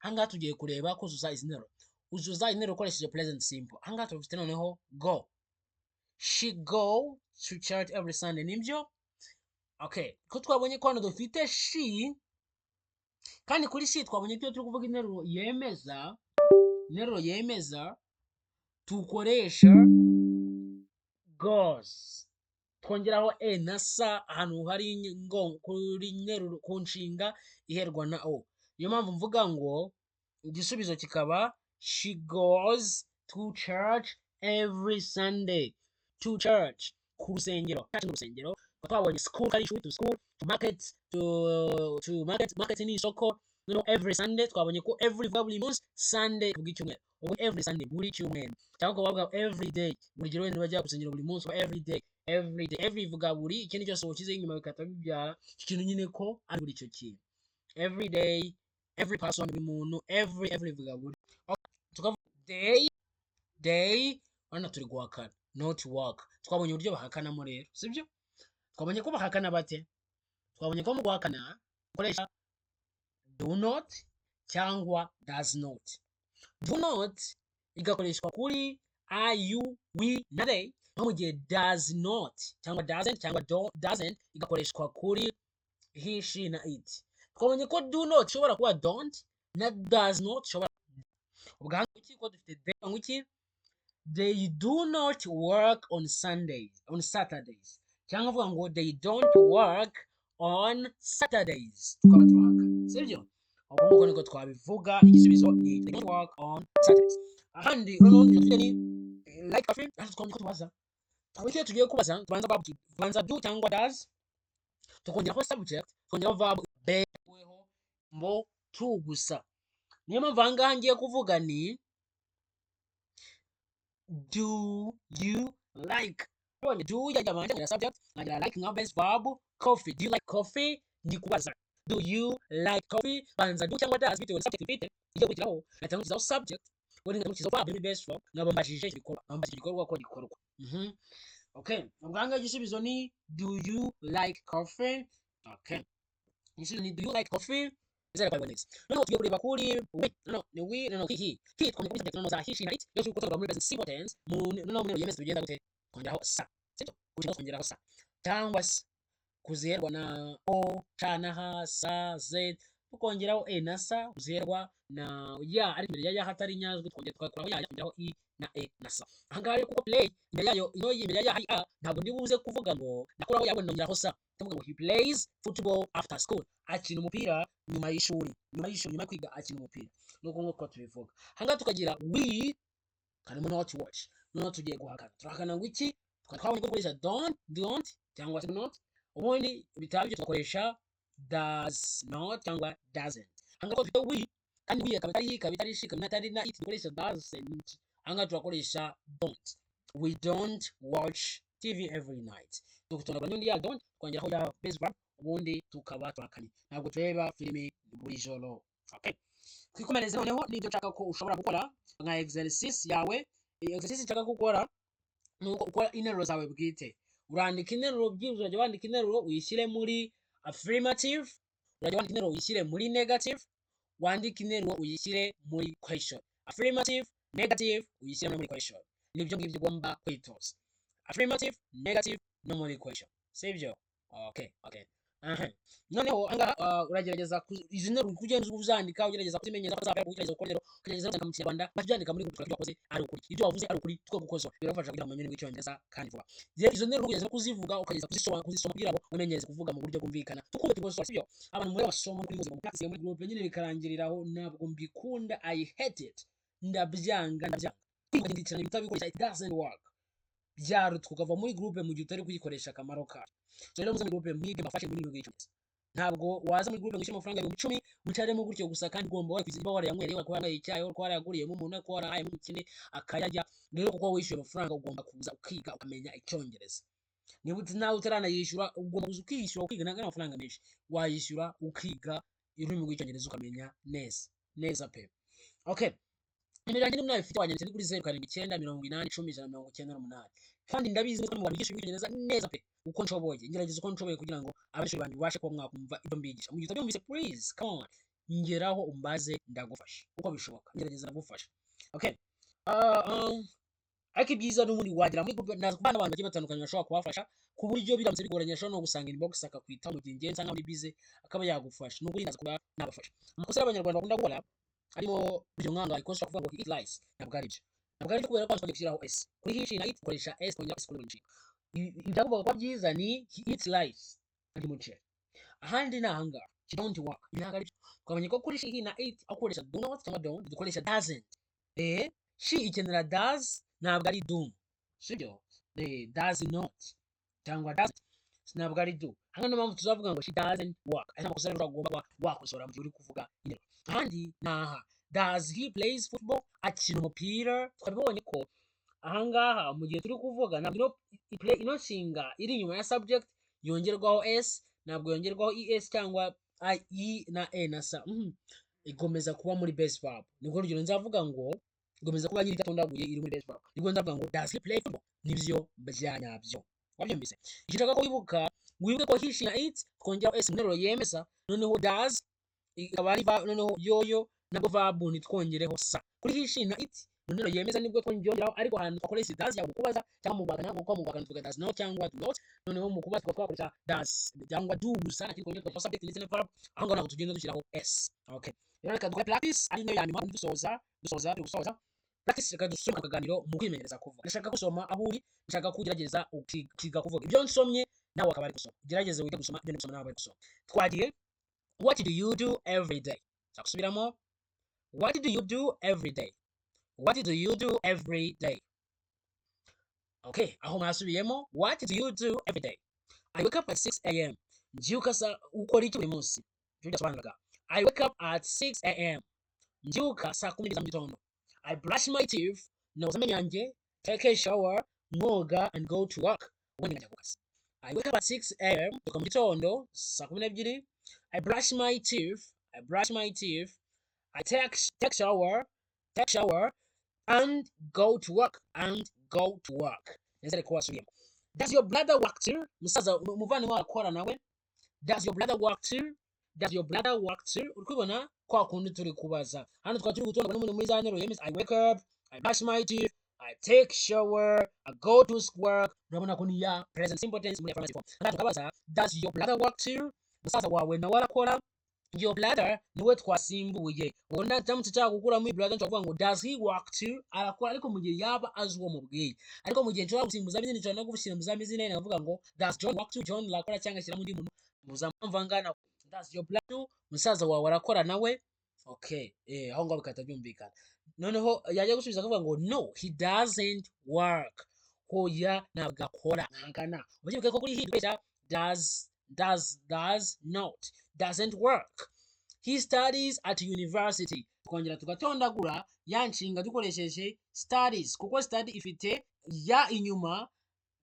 Ahangaha tugiye kureba kuzuza izi nteruro. Uzuza interuro ukoresheje present simple. Ahangaha turafite noneho go. She go to church every Sunday, nibyo? Okay, ko twabonye ko hano dufite she, kandi kuri she twabonye ko iyo turi kuvuga interuro yemeza, interuro yemeza tukoresha goes, twongeraho e na sa ahantu hari ngo kuri nteruro, ku nshinga iherwa na o. Niyo mpamvu mvuga ngo igisubizo kikaba "She goes to church every Sunday." To church, ku rusengero. Church ni urusengero. Twabonye school ari ishuri, to school, to market, to market, market ni isoko. Noneho every Sunday, twabonye ko every ivuga buri munsi, Sunday ivuga icyumweru. Ubu every Sunday, buri cyumweru, cyangwa ukaba wavuga every day. Buri gihe wenda bajya gusengera buri munsi, every day, every day. Every ivuga buri, ikindi cyose ushyizeho inyuma bikahita bibyara icyo kintu nyine ko ari buri icyo kintu. Every day, every person, buri muntu. Every ivuga buri. Tukavuga they. They, urabona turi guhakana, not work. Twabonye uburyo bahakanamo rero, sibyo? Twabonye ko bahakana bate? Twabonye ko mu guhakana ukoresha do not cyangwa does not. Do not igakoreshwa kuri I, you, we na they, nko mu gihe does not cyangwa doesn't cyangwa doesn't igakoreshwa kuri he, she na it. Twabonye ko do not ishobora kuba don't, na does not ishobora. Ubwo aha iki ko dufite they, ngo iki? They do not work on Sundays, on Saturdays, cyangwa avuga ngo "They don't work on Saturdays," tukaba turahakana, sibyo? Ubwo nguko niko twabivuga. Igisubizo ni "They don't work on Saturdays." Ahandi noneho dufite ni like coffee. Hano twabonye ko tubaza. Aho icyo tugiye kubaza, tubanza verb, tubanza do cyangwa does, tukongeraho subject, tukongeraho verb weho mbo to gusa. Niyo mpamvu aha ngaha ngiye kuvuga ni "Do you like?" None do yajya nka subject, nkagira like nka base verb, coffee. Do you like coffee? Ndi kubaza "Do you like coffee?" Banza do cyangwa does bitewe na subject mfite igiye gukurikiraho, ngahita nkurikizaho subject, ubundi nkurikizaho verb muri base form, nkaba mbajije igikorwa, nkaba mbajije igikorwa ko gikorwa. Okay, ubwo aha ngaha igisubizo ni "Do you like coffee?" Okay, igisubizo ni "Do you like coffee?" Nizere ko neza. Noneho tugiye kureba kuri we. No, ni we, no, he. He twongera kuri subject, noneho za he, she na it. Iyo turi kuvuga muri present simple tense, mu noneho muri yemeza, tugenda gute? Kongeraho sa, sibyo? Kongeraho sa cyangwa se Kuziherwa na o, c na h, s, z, tukongeraho e na s kuziherwa na ya, ariko imbere ya ya hatari inyajwi, twongera tukakuraho ya, tukongeraho i na e na s. Ahangaha rero, kuko play imbere yayo, ino imbere ya ya hari a, ntabwo ndi buze kuvuga ngo nakuraho ya, nongeraho sa. Ndavuga ngo "He plays football after school." Akina umupira nyuma y'ishuri, nyuma y'ishuri, nyuma yo kwiga akina umupira. Nuko nk'uko tubivuga ahangaha, tukagira we harimo not watch. Noneho tugiye guhakana. Turahakana ngo iki? Twari twabonye ko dukoresha don't, don't cyangwa se not. Ubundi bitaba ibyo, tugakoresha does not cyangwa doesn't. Ahangaha ko dufite we, kandi we akaba atari he, ikaba itari she, ikaba itari na it, dukoresha doesn't. Ahangaha turakoresha don't. "We don't watch TV every night." Dutondagura n'undi ya don't, twongeraho ya base verb, ubundi tukaba tuhakanye: ntabwo tureba filime buri joro. Okay, twikomereze. Noneho n'ibyo nshaka ko ushobora gukora nka exercice yawe. Iyi exercice nshaka gukora ni uko ukora interuro zawe bwite. Urandika interuro byibuze, urajya wandika interuro uyishyire muri affirmative, urajya wandika interuro uyishyire muri negative, wandike interuro uyishyire muri question. Affirmative, negative, uyishyire no muri question. Nibyo ngibyo ugomba kwitoza: affirmative, negative no muri question, sibyo? Okay. Aha noneho ahangaha uragerageza izi nteruro uko ugenda uzandika, ugerageza kuzimenyeza ko uzabera, ugerageza gukora interuro, ukagerageza kwandika mu Kinyarwanda, maze ubyandika muri Google, ibyo wakoze ari ukuri, ibyo wavuze ari ukuri, tukagukosora. Biragufasha kugira ngo umenye rw'icyongereza kandi vuba. Rero izo nteruro ugerageza no kuzivuga, ukageza kuzisoma, kuzisoma kugira ngo umenyereze kuvuga mu buryo bwumvikana, tukumve, tugosora, sibyo? Abantu muri amasomo kuri muzi mu practice muri group nyine bikarangiriraho, ntabwo mbikunda. I hate it. Ndabyanga, ndabyanga. Kwiga cyane utabikoresha, it doesn't work. Byarutwa ukava muri groupe mu gihe utari kuyikoresha akamaro kayo. So rero muze muri groupe mwige, mbafashe muri rw'icyongereza. Ntabwo waza muri groupe ngo wishyure amafaranga 10,000 wicaremo gutyo gusa, kandi ugomba niba warayanywereye, kuba waranyweye icyayi, kuba warayaguriyemo umuntu, kuba warahayemo umukene akayarya. Rero kuko wishyuye amafaranga, ugomba kuza ukiga, ukamenya icyongereza. Niba nawe utaranayishyura, ugomba kuza ukishyura, ukiga. Ntabwo ari amafaranga menshi. Wayishyura ukiga ururimi rw'icyongereza, ukamenya neza neza pe. Okay, nimero yanjye niba ifite wanyanditse ni kuri 0798010198. Kandi ndabizi ko mu bantu bigisha icyongereza neza pe. Uko nshoboye, ngerageza uko nshoboye kugira ngo abanyeshuri banjye babashe kuba mwakumva ibyo mbigisha. Mu gihe utabyumvise, please come on, ngeraho umbaze, ndagufasha uko bishoboka, ngerageza ndagufasha. Okay, ariko ibyiza n'ubundi wagera muri group, ndaza kubana abantu bagiye batandukanye bashobora kubafasha, ku buryo biramutse bigoranye ashobora no gusanga inbox akakwitaho mu gihe ngenza nkaho uri busy, akaba yagufasha. Nubwo ndaza kuba nabafasha. Amakosa y'Abanyarwanda bakunda gukora harimo urugero nk'ahangaha ikosa kuvuga ngo "He eat rice." Ntabwo ari byo, ntabwo ari byo, kubera ko twagiye gushyiraho s kuri he, she na it. Ukoresha s, kongera s kuri buri nshinga. Ibyagombaga kuba byiza ni "He eats rice", arya umuceri. Ahandi ni ahangaha: "She don't work." Ibi ntabwo ari byo. Twamenye ko kuri she, he na it, aho gukoresha do not cyangwa don't, dukoresha doesn't. She ikenera does, ntabwo ari do, sibyo? Does not cyangwa doesn't, ntabwo ari do. Hano niyo mpamvu tuzavuga ngo "She doesn't work." Aya ni amakosa rero ugomba kuba wakosora mu gihe uri kuvuga interuro. Ahandi ni aha: "Does he plays football?" Akina umupira. Twabibonye ko ahangaha mu gihe turi kuvuga, ntabwo ino play, ino nshinga iri inyuma ya subject yongerwaho s, ntabwo yongerwaho es cyangwa i, e na e na s. Igomeza kuba muri base verb. Nibwo rugero nzavuga ngo igomeza kuba nyiri idatondaguye, iri muri base verb. Nibwo nzavuga ngo "Does he play football?" Nibyo bya nyabyo. Wabyumvise? Icyo nshaka ko wibuka, wibuke ko he, she na it twongeraho s mu nteruro yemeza, noneho does ikaba ari verb, noneho yoyo nabwo verb ntitwongereho sa. Kuri he, she na it mu nteruro yemeza nibwo twongeraho, ariko ahantu twakoresha does yaba mu kubaza cyangwa mu guhakana, kuko mu guhakana tuvuga does not cyangwa do not, noneho mu kubaza tukaba twakoresha does cyangwa do gusa, nta kindi twongera, tugashyiraho subject ndetse na verb. Aho ngaho ntabwo tugenda dushyiraho s. Okay, rero reka dukore practice ari nayo ya nyuma, ubundi dusoza. Dusoza, turi gusoza practice. Reka dusome akaganiro mu kwimenyereza kuvuga. Ndashaka gusoma aho uri, ndashaka ko ugerageza ukiga kuvuga ibyo nsomye, nawe akaba ari gusoma. Ugerageze wige gusoma ibyo ndi gusoma, nawe ari gusoma. Twagiye. What do you do every day? Gusubiramo: What do you do every day? What do you do every day? Okay, aho mwasubiyemo: What do you do every day? I wake up at 6 a.m. Mbyuka sa. Ukora iki buri munsi? Ibyo byasobanuraga. I wake up at 6 a.m. Mbyuka saa 12 za mu gitondo. I brush my teeth, noza amenyo yanjye, take a shower, mwoga, and go to work, ubundi nkajya ku kazi. I wake up at 6 a.m., mbyuka mu gitondo saa 12. I brush my teeth, I brush my teeth, I take shower and go to work, and go to work. Nizere ko wasubiyemo. Does your brother work too? Musaza, umuvandimwe wawe akora nawe? Does your brother work too? Does your brother work too? Uri kubibona kwa kundi turi kubaza hano, twari turi gutonda n'umuntu muri za nteruro yemeza: I wake up, I brush my teeth, I take shower, I go to work. Urabona ko ni ya present simple tense muri affirmative form. Hano tukabaza, does your brother work too? Musaza wawe nawe arakora? Your brother niwe twasimbuye. Ubwo ndamutse nshaka gukuramo iyi brother, nshobora kuvuga ngo does he work too? Arakora, ariko mu gihe yaba azi uwo mubwiye. Ariko mu gihe nshobora gusimbuza izina, nshobora no gusimbuza izina nkavuga ngo does John work too? John arakora, cyangwa ashyiramo undi muntu mpuzamahanga angana. Does your brother too? Musaza wawe arakora nawe? Okay, aho ngaho bigahita byumvikana. Noneho yajya gusubiza akavuga ngo no, he doesn't work. Hoya, ntabwo akora. Nkana ubyibuke ko kuri he dukoresha does, does, does not, doesn't work. He studies at university. Twongera tugatondagura ya nshinga dukoresheje studies, kuko study ifite ya inyuma.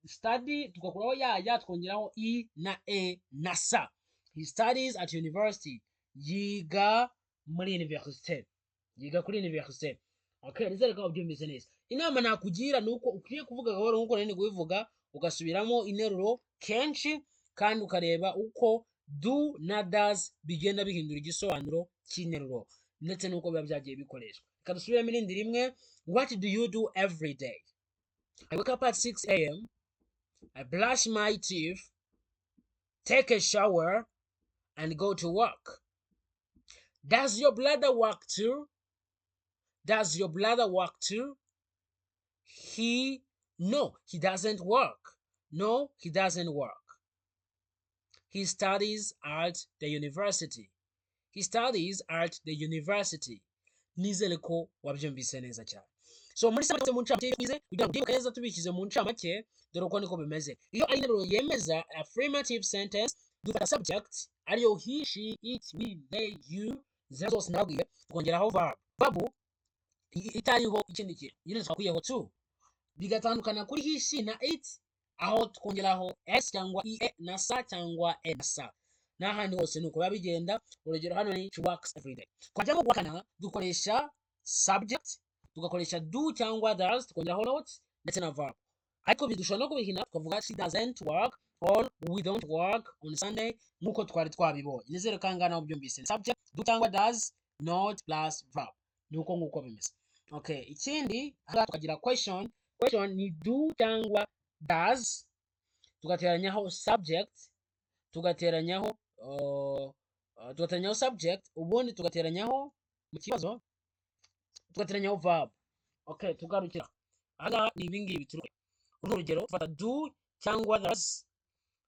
Study tugakuraho ya ya, twongeraho i na e na sa. He studies at university. Yiga muri university, yiga kuri university. Okay, nizere ko wabyumvise neza. Inama nakugira ni uko ukwiye kuvuga gahoro nk'uko nari kubivuga, ugasubiramo interuro kenshi, kandi ukareba uko do na does bigenda bihindura igisobanuro cy'interuro, ndetse n'uko biba byagiye bikoreshwa. Reka dusubiremo irindi rimwe. What do you do every day? I wake up at 6 a.m. I brush my teeth, take a shower and go to work. Does your brother work too? Does your brother work too? He, no, he doesn't work. No, he doesn't work. He studies at the university. He studies at the university. Nizere ko wabyumvise neza cyane. So muri samake, mu ncamake twize, kugira ngo ubyibuke neza, tubishyize mu ncamake, dore uko niko bimeze. Iyo ari interuro yemeza, affirmative sentence, dufata subject ariyo he, she, it, we, they, you, ziriya zose nababwiye, tukongeraho verb. Verb itariho ikindi kintu nyine twakuyeho to. Bigatandukana kuri he, she na it, aho twongeraho s cyangwa e na sa cyangwa e na sa. N'ahandi hose nuko biba bigenda. Urugero hano ni she works every day. Twajya guhakana, dukoresha subject, tugakoresha do cyangwa does, tukongeraho not ndetse na verb. Ariko dushobora no kubihina tukavuga she doesn't work or we don't work on Sunday, nk'uko twari twabibonye. Nizere ko ahangaha nawe ubyumvise. Subject, do cyangwa does, not plus verb, ni uko nguko bimeze. Okay, ikindi ahangaha tukagira question. Question ni do cyangwa does, tugateranyaho subject, tugateranyaho subject, ubundi tugateranyaho mu kibazo, tugateranyaho verb. Okay, tugarukira ahangaha ni ibingibi turi. Uru urugero, fata do cyangwa does,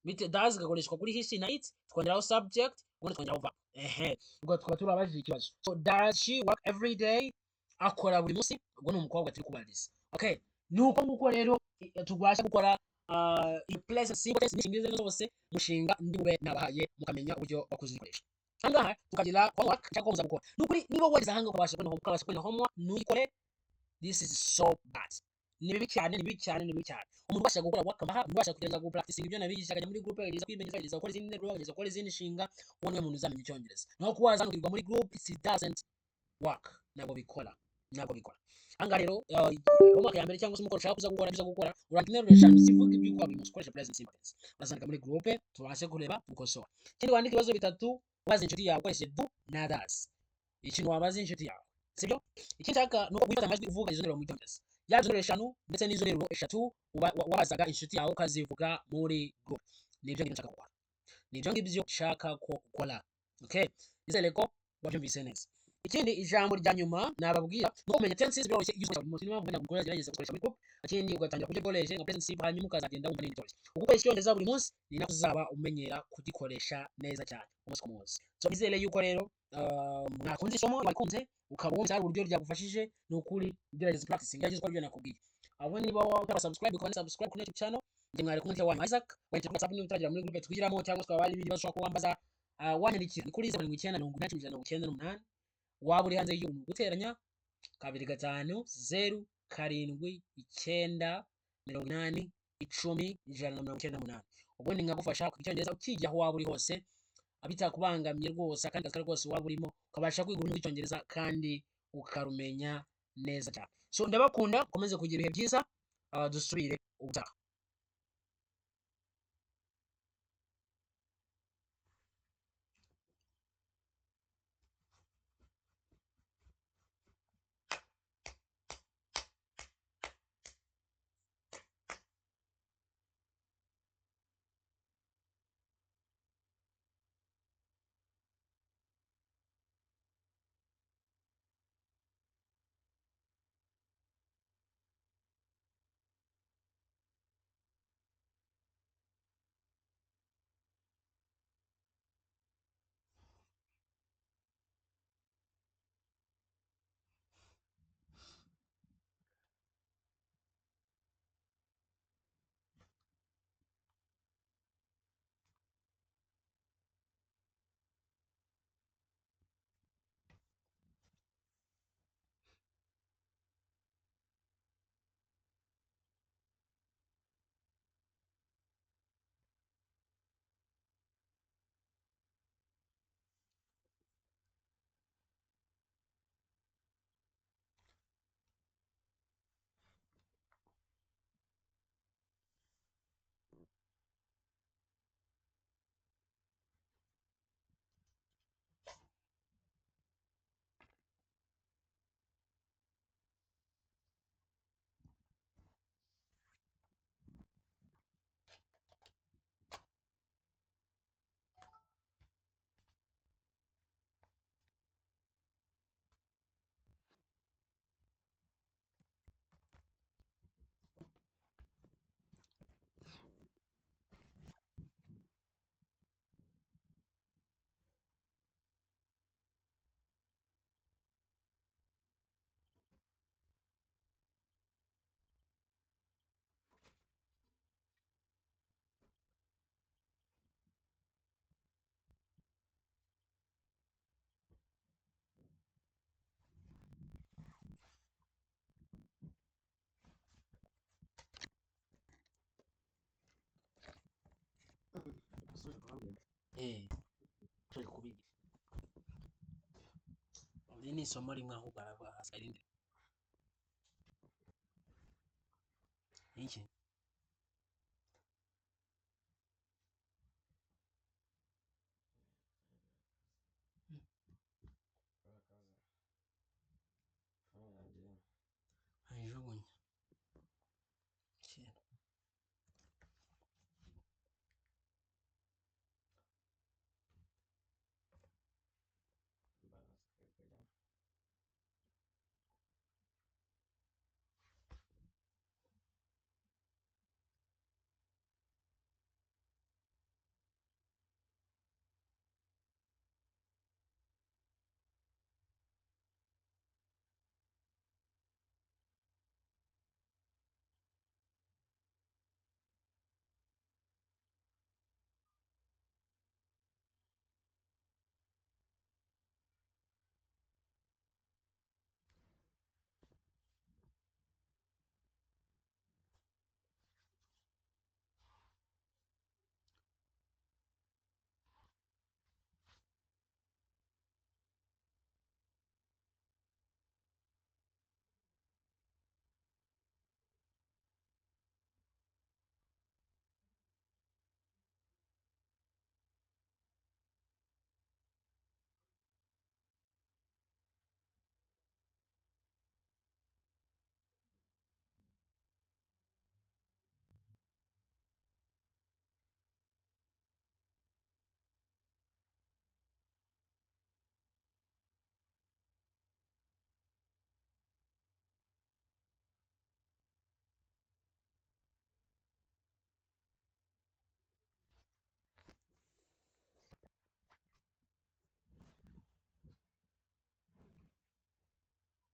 bite does igakoreshwa kuri he, she na it, tukongeraho subject, ubundi tukongeraho verb. Ehe, ubwo tukaba turabajije ikibazo. So does she work every day? Akora buri munsi? Ubwo ni umukobwa turi kubariza. Okay, ni uko nguko rero tubasha gukora present simple tense n'inshinga izo arizo zose, mushinga ndi bube nabahaye, mukamenya uburyo bwo kuzikoresha. Ahangaha tukagira homework nshaka ko muza gukora. Ni ukuri, niba wageze ahangaha ukabasha kubona homework ntuyikore, this is so bad. Ni bibi cyane, ni bibi cyane, ni bibi cyane. Umuntu ubasha gukora work mbaha, umuntu ubasha kugerageza gupracticing ibyo nabigisha, akajya muri group, akagerageza kwimenyereza, akagerageza gukora izindi nteruro, akagerageza gukora izindi nshinga, uwo niwe muntu uzamenya icyongereza. Naho kuba wazanukirwa muri group, it doesn't work. Ntabwo bikora, ntabwo bikora. Ahangaha rero, homework ya mbere cyangwa se umukoro ushaka kuza gukora, uza gukora urandika interuro eshanu zivuga ibyo ukora buri munsi ukoresha present simple tense, urazandika muri group tubashe kureba gukosora. Ikindi, wandika ibibazo bitatu ubaza inshuti yawe ukoresheje do na does, ikintu wabaza inshuti yawe, sibyo? Ikindi nshaka ni uko wifata amajwi uvuga izo nteruro mu cyongereza, yaba izo nteruro eshanu ndetse n'izo nteruro eshatu wabazaga inshuti yawe, ukazivuga muri group. Nibyo ngibyo nshaka gukora, nibyo ngibyo nshaka ko ukora. Okay, nizere ko wabyumvise neza. Ikindi, ijambo rya nyuma nababwira ni uko kumenya tenses biroroshye iyo uzikoresha buri munsi. Niyo mpamvu ntabwo ugerageza gukoresha muri group. Ikindi, ugatangira kurya bworoheje nka present simple, hanyuma ukazagenda wumva n'ibindi byoroshye. Uko ukoresha icyongereza buri munsi ni nako uzaba umenyera kugikoresha neza cyane umunsi ku munsi. So nizere yuko rero mwakunze isomo. Wakunze, ukaba wumva hari uburyo ryagufashije, ni ukuri gerageza practicing, gerageza gukora ibyo nakubwiye. Abo niba utara subscribe, ukaba subscribe kuri YouTube channel. Njye mwari kumwe wanyu Isaac. Wahita kuri WhatsApp niba utaragera muri group twigiramo, cyangwa se ukaba hari ibindi bibazo ushobora kuba wambaza, wanyandikira ni kuri 07980198. Waba uri hanze y'igihugu, guteranya 2507980198. Ubundi nkagufasha ku cyongereza ukigira aho waba uri hose bitakubangamiye rwose, akandi kazi rwose waba urimo ukabasha kwiga ururimi rw'icyongereza kandi ukarumenya neza cyane. So ndabakunda, ukomeze kugira ibihe byiza, dusubire ubutaha. Usoje kubabwira. Eh, usoje kubigisha. Iri ni isomo rimwe, ahubwo hasigaye irindi. Iki?